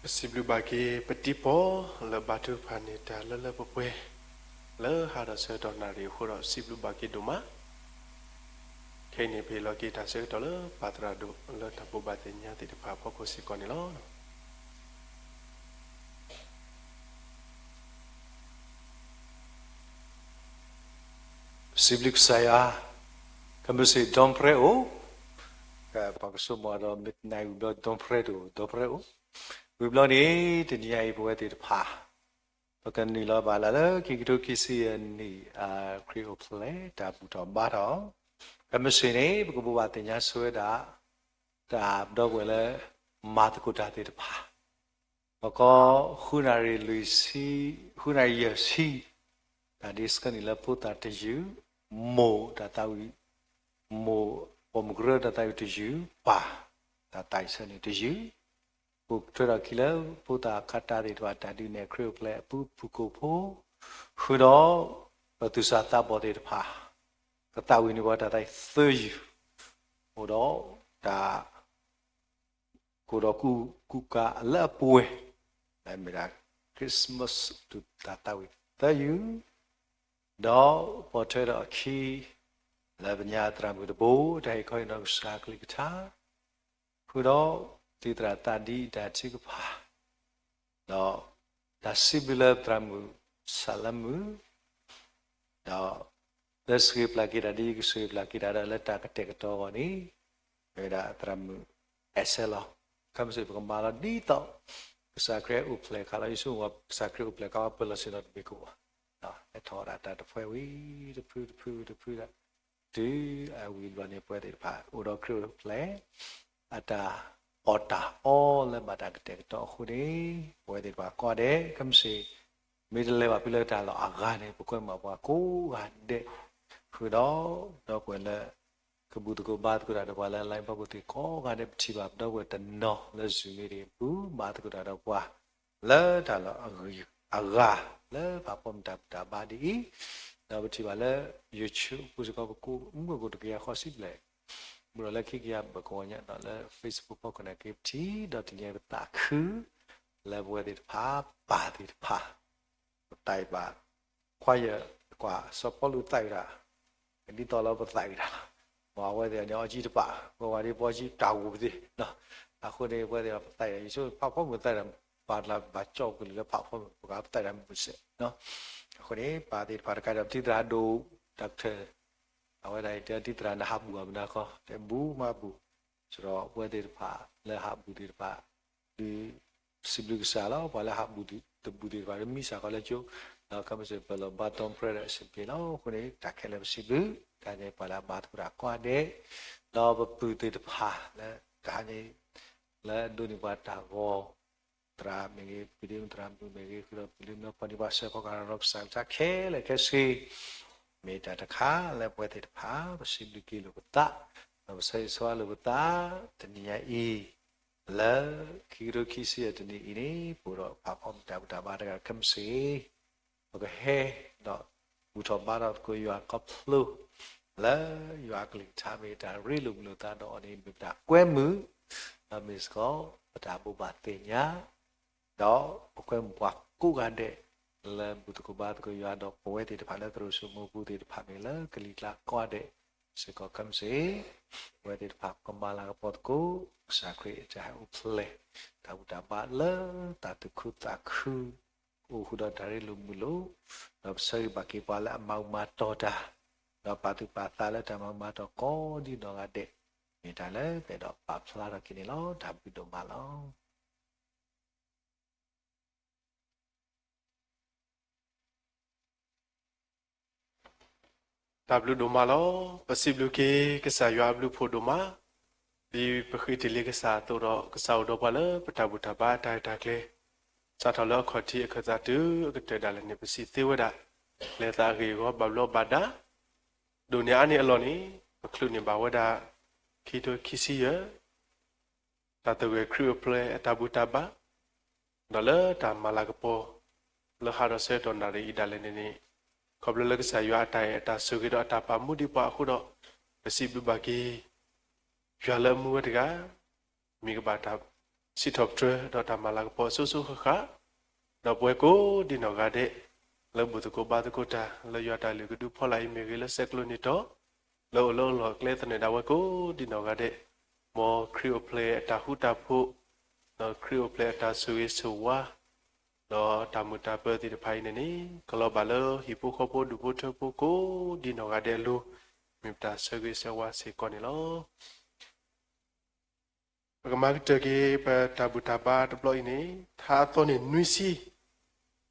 ပစံးဘျုးဘၣ်က့ၤပတံၤဖိလၢဘါထုကဖၣ်န့ၢ်တၢ်လၢလၢပှဲၤပှဲၤ လၢဟါဒီးဆၢကတီၢ်နၣ်ရံၣ်အဃိဒီး စံးဘျုးဘၣ်က့ၤဒိၣ်မး. ခဲအံၤန့ၣ် ပဟ့ၣ်လီၤက့ၤတၢ်ဆၢကတီၢ်လၢပၢ်သရၣ်ဒိၣ်လၢတၢ်ဘိးဘၣ်သ့ၣ်ညါသ့ၣ်တဖၣ်အဖီခိၣ်စ့ၢ်ကီးန့ၣ်လီၤ. စံးဘျုးကစၢ်ယွၤ, ကမုၢ်ဆ့ၣ်ဒီပြဲအိၣ်, ပှၤကဆိကမိၣ်ဒီး မ့ၢ်တနံၤဝံၤဘျီ ဒီပြဲတအိၣ် ဒီပြဲအိၣ်, ဝံၤဘျီန့ၣ် တနံၤညါအံၤပဝဲသ့ၣ်တဖၣ် ပကနုာ်လီၤဘၣ်လၢလၢခံကထိခံဆံယဲၢ်နံၣ် ခရံာ်အိၣ်ဖျဲၣ်တၢ်ဘူၣ်ထီၣ်ဘါထီၣ်, ကမုၢ်ဆ့ၣ်န့ၣ် ပကဘိးဘၣ်သ့ၣ်ညါဆိဝဲဒၣ် တၢ်ဒီပုၢ်ဝဲၢ်လၢ မၤသကိးတၢ်သ့ၣ်တဖၣ် ဘၣ်ကီ ဃုနၣ်ရံၣ်လွံၢ်ဆံ, ဃုနၣ်ရံၣ်ယဲၢ်ဆံ, တၢ်ဒ့ဆှၢန့ၣ်လၢဖိသၣ်တယုၢ်, မိၢ်တၢ်သးဝံၣ်, မိၢ်ပိာ်မုၣ်ကရၢတၢ်သးဝံၣ်တယုၢ်, ပၢ်တၢ်သးဝံၣ်ဆှၢန့ၣ်တယုၢ်, အိၣ်ထွဲထီၣ်အခံလၢ ဖိသၣ်ခးတၢ်သ့ၣ်တဖၣ် တၢ်ဒုးနဲၣ်ခရံာ်အိၣ်ဖျဲၣ်အပူၤဖုၣ်ကိာ်ဖိ, ဃုာ်ဒီး ပသူၣ်စၢ်သးဘီၣ်သ့ၣ်တဖၣ် ကသးဝံၣ်န့ၢ်ပှၤတၢ်သးဝံၣ်သၢယုၢ်, အိၣ်ဒီးတၢ် ကိၢ်ဒီးကူၣ်ကၤလၢအပှဲၤ, လၢအမ့ၢ်ဒၣ် Christmas ပသူၣ်စၢ်သးဘီၣ်သၢယုၢ်, ဒီးပိာ်ထွဲထီၣ်အခံ လၢပညါသရၣ်မုၣ်တဘိ တၢ်ဟ့ၣ်ခီဟ့ၣ်နီၤကစၢ်ကလုၢ်ကထါ, ဃုာ်ဒီး သံၣ်သရၣ်သးဒ်အံၤတၢ်ထုကဖၣ် ဒီး တၢ်စံးဘျုးလၢသရၣ်မုၣ်စၢ်လၢမုၢ်, ဒီး လၢစံးပျၢ်က့ၤတၢ်ဒ်အံၤ ကစံးပျၢ်က့ၤတၢ်ဒီးလၢတၢ်ကတဲာ်ကတီၤအဂီၢ်န့ၣ် မ့ၢ်ဝဲဒၣ်သရၣ်မုၣ်အဲၣ်စဲလီၤ. ခဲမုၢ်ဆ့ၣ် ပကမၤလီၤဒ်သိး ကစၢ်ခရံာ်အိၣ်ဖျဲၣ်ခးလီၤ, ယဆိကမိၣ် ကစၢ်ခရံာ်အိၣ်ဖျဲၣ်ခးဝဲ ပၢၢ်လီၤဆ့ၣ်နီၤတဘ့ၣ်ကအိၣ်ဘၣ်, ဟဲထီၣ်ဝဲဒၣ်တၢ်တဖှဲဝံၤတဖုတဖုတဖုဒၣ် တုၤအဝံၤဘျီန့ၣ် ပဝဲသ့ၣ်တဖၣ် အိၣ်ဒီးခရံာ်အိၣ်ဖျဲၣ် အတၢ်အီၣ်တၢ်အီလၢဘၣ်တၢ်ကတဲာ်ကတီၤအဃိန့ၣ် ပဝဲသ့ၣ်တဖၣ်ကိးဂၤဒဲး ခဲမုၢ်ဆ့ၣ် မ့ၢ်တလဲၤဘၣ်ဖဲလၢတၢ်လီၢ်အဂၤန့ၣ် ပကွဲမုာ်ပှၤကိးဂၤဒဲး, ဃုာ်ဒီး ဒီပုၢ်ဝဲၢ်လၢ ကဘူၣ်သကိးဘါသကိးတၢ်ဒီးပှၤလၢ online ဖီခိၣ်သ့ၣ်ကိးဂၤဒဲး ပထံၣ်ဘၣ်ပဒီပုၢ်ဝဲၢ်တနီၤလၢ Zoom မ့ၢ်တဂ့ၤ ပူၤဘါသကိးတၢ်ဒီးပှၤ လၢတၢ်လီၢ်အဂၤ လၢပာ်ဖှိၣ်မတၤဘူၣ်တၢ်ဘါဒ်အံၤ, ဒီးပထံၣ်ဘၣ်လၢ YouTube ပူၤစ့ၢ်ကီး ပကိးမုၢ်ကိးတကယၤဃီဆံဘျဲၣ်, ဘူးဒီးလၢခံကယၤဘၢၣ်ကဝီၤညါဒီးလၢ Facebook ဖီခိၣ်န့ၣ်က့ၤပထံၣ်, ဒီးတနံၤအံၤပသးခု လၢပဝဲသ့ၣ်တဖၣ် ပၢ်သ့ၣ်တဖၣ် ပသးအံၤဘၣ် ခွါယၢ်ကွၢ် စီၤပီလူးသးဝံၣ်တၢ် ဒ်သိးလၢပသးဝံၣ်တၢ်လီၤ. မ့ၢ်အဝဲသ့ၣ်န့ၣ် အီကၠံတပာ် ပဝဲဒၣ်ပအီကၠံတၢ်ဂိၢ်ပသ့ၣ်, အဃိန့ၣ် ပဝဲသ့ၣ်ပသးဝံၣ်တၢ် ယဆိကမိၣ်ဖးဖီမုၢ်သးဝံၣ်တၢ် ပာ်တလၢဘၣ်ကၠီၣ်ကလုၢ်လၢဖးဖီမုၢ် ပကသးဝံၣ်တၢ်မုၢ်စဲး, အဃိန့ၣ် ပၢ်သ့ၣ်တဖၣ်တကးဒီး ပထံၣ်သရၣ်ဒိၣ် doctor အဝဲဒၣ်အံၤ တဲထံၣ်သရၣ်န့ၣ် ဟးဘူၣ်အမနၤခီ တဲဘူၣ်မးဘူၣ်, စဒီးပဝဲသ့ၣ်တဖၣ် လၢဟးဘူၣ်သ့ၣ်တဖၣ် ဒုး စံးဘျုးကစၢ်လီၤ. ပှၤလၢဟးဘူၣ်တဘူၣ်သ့ၣ်တဖၣ် မံစၢ်ခီလၢကၠိ, ဒီးခဲမုၢ်ဆ့ၣ် ပလီၢ်ဘါတီဖရဲဒီးအဆင်ပြေလီၤ. အဃိန့ၣ် တၢ်ခဲလၢာ်ပစံးဘျုး တၢ်န့ၣ်ပှၤလၢအဘါသကိးတၢ်ကိးဂၤဒဲး, ဒီးပပုၢ်သ့ၣ်တဖၣ်လၢ တဟါညါ လၢအဒိးန့ၢ်ပှၤတၢ်ဂီၤ သရၣ်မ့ၢ်ဂ့ၤ ပဒိၣ်သရၣ်မုၣ်မ့ၢ်ဂ့ၤ ဃုာ်ဒီးပလုၢ်မၢဖီၣ်န့ၢ်ပှၤစဲးဖီကဟၣ် ဒီးကစၢ်ကလုၢ်ကထါခဲလၢာ်ခဲဆ့ မ့ၢ်တၢ်တခါလၢပဝဲသ့ၣ်တဖၣ် ပစံးဘျုးက့ၤလိာ်ပသး, ဒီးပဆၢဂ့ၤဆၢဝါလိာ်ပသး, တနံၤညါအံၤ လၢ ခံကထိခံဆံယဲၢ်တနံၤအံၤန့ၣ် ပအိၣ်ဒီးပာ်ဖှိၣ်မတၤဘူၣ်တၢ်ဘါတဂၤခဲမုၢ်ဆ့ၣ် ပကဟဲဒီးဘူၣ်ထီၣ်ဘါထီၣ်သကိးယွၤခီဖျိ လၢယွၤအကလုၢ်ကထါမ့ၢ်တၢ်ရ့လိာ်မုာ်လိာ်သးဒီးအီၤန့ၣ် မ့ၢ်ပတၢ်ကွဲမုာ်, ဒီးမ့ၢ်စ့ၢ်ကီး ပတၢ်ဘိးဘၣ်သ့ၣ်ညါ ဒီးပကွဲမုာ်ပှၤကိးဂၤဒဲး လၢဘူၣ်သကိးဘါသကိးယွၤဒီးပဝဲသ့ၣ်တဖၣ်လၢသရိာ်စိမိပူၤသ့ၣ်တဖၣ်မ့ၢ်လၢကလံၤကျါကိးဂၤဒဲး စ့ၢ်ကီးခဲမုၢ်ဆ့ၣ် ပဝဲသ့ၣ်တဖၣ်ကမၤလၤကပီၤသကိး ကစၢ်ခရံာ်အတၢ်ဟဲအိၣ်ဖျဲၣ် တၢ်ဘူၣ်တၢ်ဘါလၢတၢ်သူၣ်ခုသးခု အိၣ်ဃုာ်ဒီးတၢ်ရ့လိာ်မုာ်လိာ်, ဒီးပဆၢဂ့ၤဘၣ်က့ၤပှၤလၢအမၤအူမၤတီၤတၢ်, ဒီးပာ်သူၣ်ပာ်သးလၢတၢ်မၤအူမၤတီၤကိးဒ်နီၢ်ဂၤဒဲး, မ့ၢ်တၢ်လၢပအဲၣ်ဒိးပာ်ဖျါထီၣ်က့ၤန့ၣ်လီၤ. တၢ်ဘျုးဒိၣ်မးလီၤ. တၢ်ဘျုးဒိၣ်မးလီၤ. ပစံးဘျုးက့ၤကစၢ်ယွၤအဘျုးဖှိၣ်ဒိၣ်မး, ဒ်ပဃ့တ့ၢ်လံကစၢ်အသိးဒီး ကစၢ်အိၣ်ဒီးပှၤလၢပတၢ်ဘူၣ်တၢ်ဘါအတၢ်ရဲၣ်တၢ်ကျဲၤ, စးထီၣ်လၢအခီၣ်ထံးအခၢၣ်သးတုၤအကတၢၢ်ဒၣ်လဲာ်န့ၣ် ပစံးသ့ဝဲဒၣ်, လဲၤသးအဂ့ၢ်အဂီၢ်ဘၣ်ဘျီးဘၣ်ဒါ, ဒိၣ်န့ၢ်အါန့ၢ်အလီၢ်န့ၣ် ပချုးန့ၢ်ဘၣ်ဝဲဒၣ် ခံကထိခံဆံယဲၢ် တၢ်သဂၢၢ်ခရံာ်အိၣ်ဖျဲၣ်အတၢ်ဘူၣ်တၢ်ဘါ, ဒီးလၢတၢ်မၤလၤကပီၤ လၢဟးဒီးဆၢကတီၢ်နၣ်ရံၣ်အံၤဒၣ်လဲာ်န့ၣ်န့ၣ်, ခီဖျိလၢကစၢ်ယွၤအတၢ်အဲၣ်အတၢ်ဆိၣ်ဂ့ၤဒီးအတၢ်ပာ်မူဒံးပှၤအဃိဒီး, ပစံးဘျုးဘၣ်က့ၤ ယွၤလၢအမူဝဲတဂၤ မ့ၢ်ကဘၣ်တၢ်စံးထီၣ်ပတြၢၤဒီးတၢ်မၤလၤကပီၤအစိၤစိၤဃၣ်ဃၣ်, ဒီးပဝဲကိးဒံးနီၢ်ဂၤဒဲး လၢဘူၣ်သကိးဘါသကိးတၢ် လၢယွၤတၢ်လုၢ်ကဒုဖီလာ်အံၤမ့ၢ်ဂ့ၤ လၢဆဲးကျိးနံၣ်တီၤ လၢအိၣ်လၢအိၣ်လီၢ်အကျဲသနၢၣ်ဒၣ်ဝဲကိးဒံးနီၢ်ဂၤဒဲး, မ်ခရံာ်အိၣ်ဖျဲၣ်အတၢ်ဃူတၢ်ဖိး, ဒီးခရံာ်အိၣ်ဖျဲၣ်အတၢ်ဆိၣ်ဂ့ၤဆိၣ်ဝါ ဒီးတၢ်မုာ်တၢ်ပၢၤသ့ၣ်တဖၣ်အံၤန့ၣ်န့ၣ် ကလီၤဘၣ်လၢဟံၣ်ဖိဃီဖိဒူၣ်ဖိထၢဖိကိးဒံးနီၢ်ဂၤဒဲးအလိၤ, မ့ၢ်ပတၢ်ဆၢဂ့ၤဆၢဝါစ့ၢ်ကီးန့ၣ်လီၤ. ပကမၤကတၢၢ်က့ၤပတၢ်ဘူၣ်တၢ်ဘါတဘျီအံၤန့ၣ် ထါအသီန့ၣ်နွံဆံ,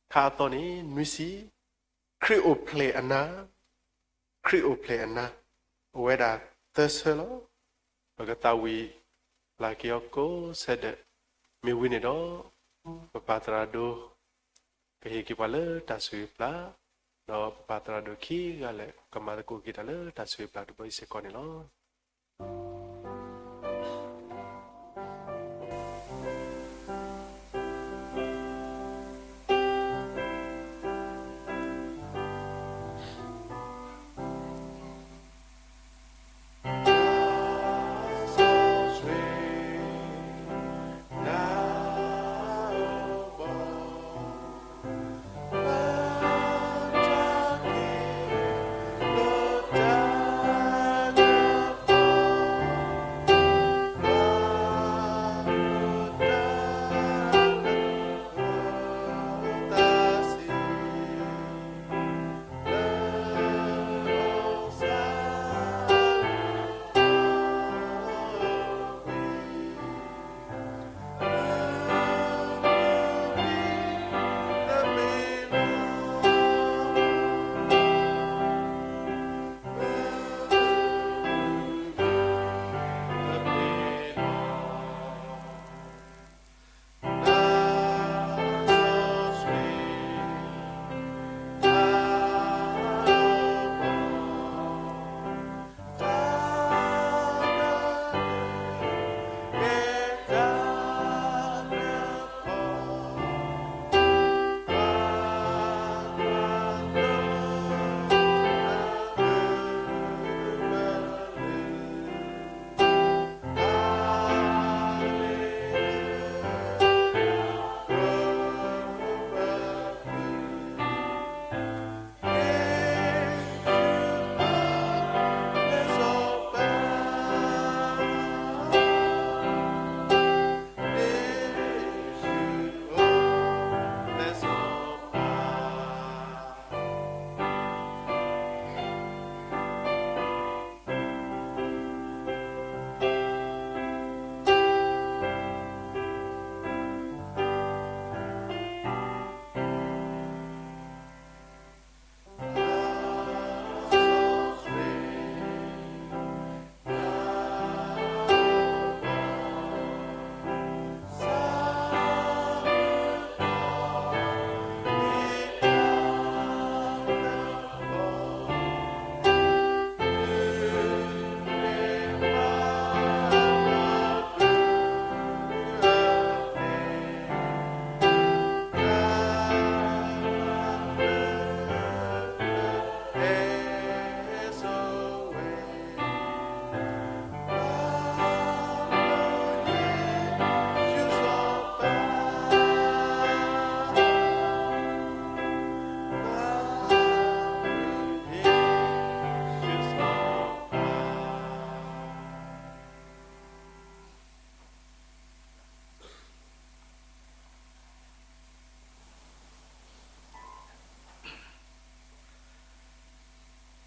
ထါအသီန့ၣ်နွံဆံ, ခရံာ်အိၣ်ဖျဲၣ်အနၤ, ခရံာ်အိၣ်ဖျဲၣ်အနၤ, အိၣ်ဝဲဒၣ်သၢဆၢလီၤ. ပကသးဝံၣ်ဖျါက့ၤအီၤကိးဆၢဒၢး, မ့ၢ်ဝံၤန့ၣ်ဒီး ပပၢ်သရၣ်ဒိၣ် ကဟ့ၣ်က့ၤပှၤလၢတၢ်ဆိၣ်ဂ့ၤပျၢ်, ဒီးပပၢ်သရၣ်ဒိၣ်ခံဂၤလၢာ် ကမၤသကိးက့ၤတၢ်လၢတၢ်ဆိၣ်ဂ့ၤပျၢ်တဘျီအံၤစ့ၢ်ကီးန့ၣ်လီၤ.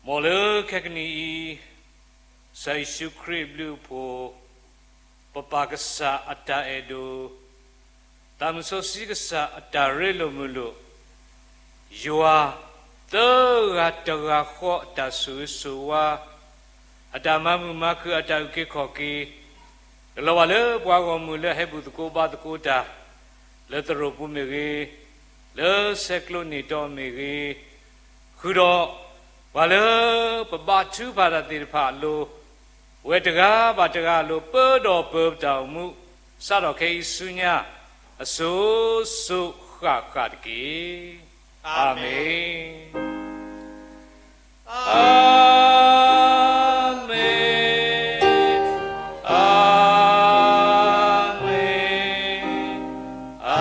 မ်လၢခဲကနံၣ်အံၤ, ကစၢ်ယ့ၣ်ၡူးခရံာ်အဘျုးအဖှိၣ်, ပပၢ်ကစၢ်အတၢ်အဲၣ်ဒိၣ်, သးမုၣ်စီဆှံကစၢ်အတၢ်ရ့လိာ်မုာ်လိာ်, ယွၤသၢဂၤတဂၤဃီအတၢ်ဆိၣ်ဂ့ၤဆိၣ်ဝါ, အတၢ်မၤမုာ်မၤခုၣ် အတၢ်အုၣ်က့ၤခီၣ်က့ၤ, ကလီၤဘၣ်လၢပှၤဂီၢ်မုၢ်လၢအဟဲဘူၣ်သကိးဘါသကိးတၢ်, လၢသရိာ်ပူၤမ့ၢ်ဂ့ၤ, လၢဆဲးကျိးန့ၢ်တီမ့ၢ်ဂ့ၤ, ဃုာ်ဒီးပှၤလၢပဘါထုကဖၣ်တၢ်သ့ၣ်တဖၣ်အလိၤ, ပဝဲတဂၤဘၣ်တဂၤအလိၤ ပၢဒီးပၢပတၢ်အိၣ်မူ, စးထီၣ်ခဲအံၤဆူညါ, အစိၤစိၤဃၣ်ဃၣ်တက့ၢ်. အၤမ့ၣ်. အၤမ့ၣ်, အၤမ့ၣ်, အၤမ့ၣ်.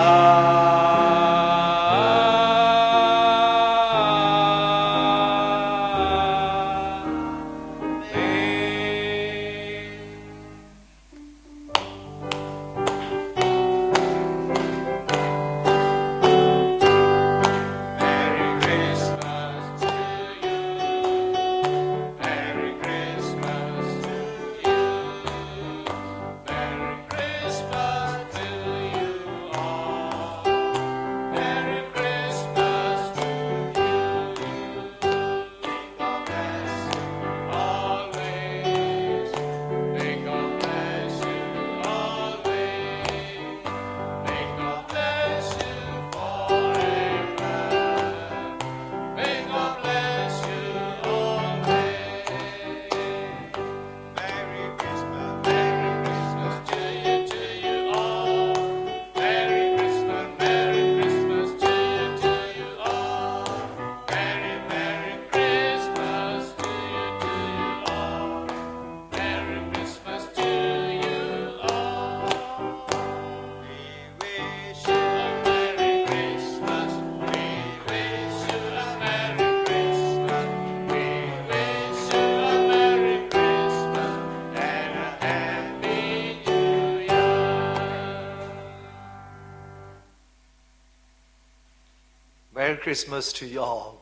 Merry Christmas to you all.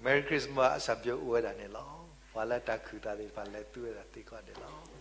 Merry Christmas အစံးဘျုးအိၣ်ဝဲဒၣ်န့ၣ်လီၤ. ပှၤလၢတၢ်ခုၣ်သးသ့ၣ်တဖၣ်လဲၤသူဝဲဒၣ်သ့ကီးဒဲးလီၤ.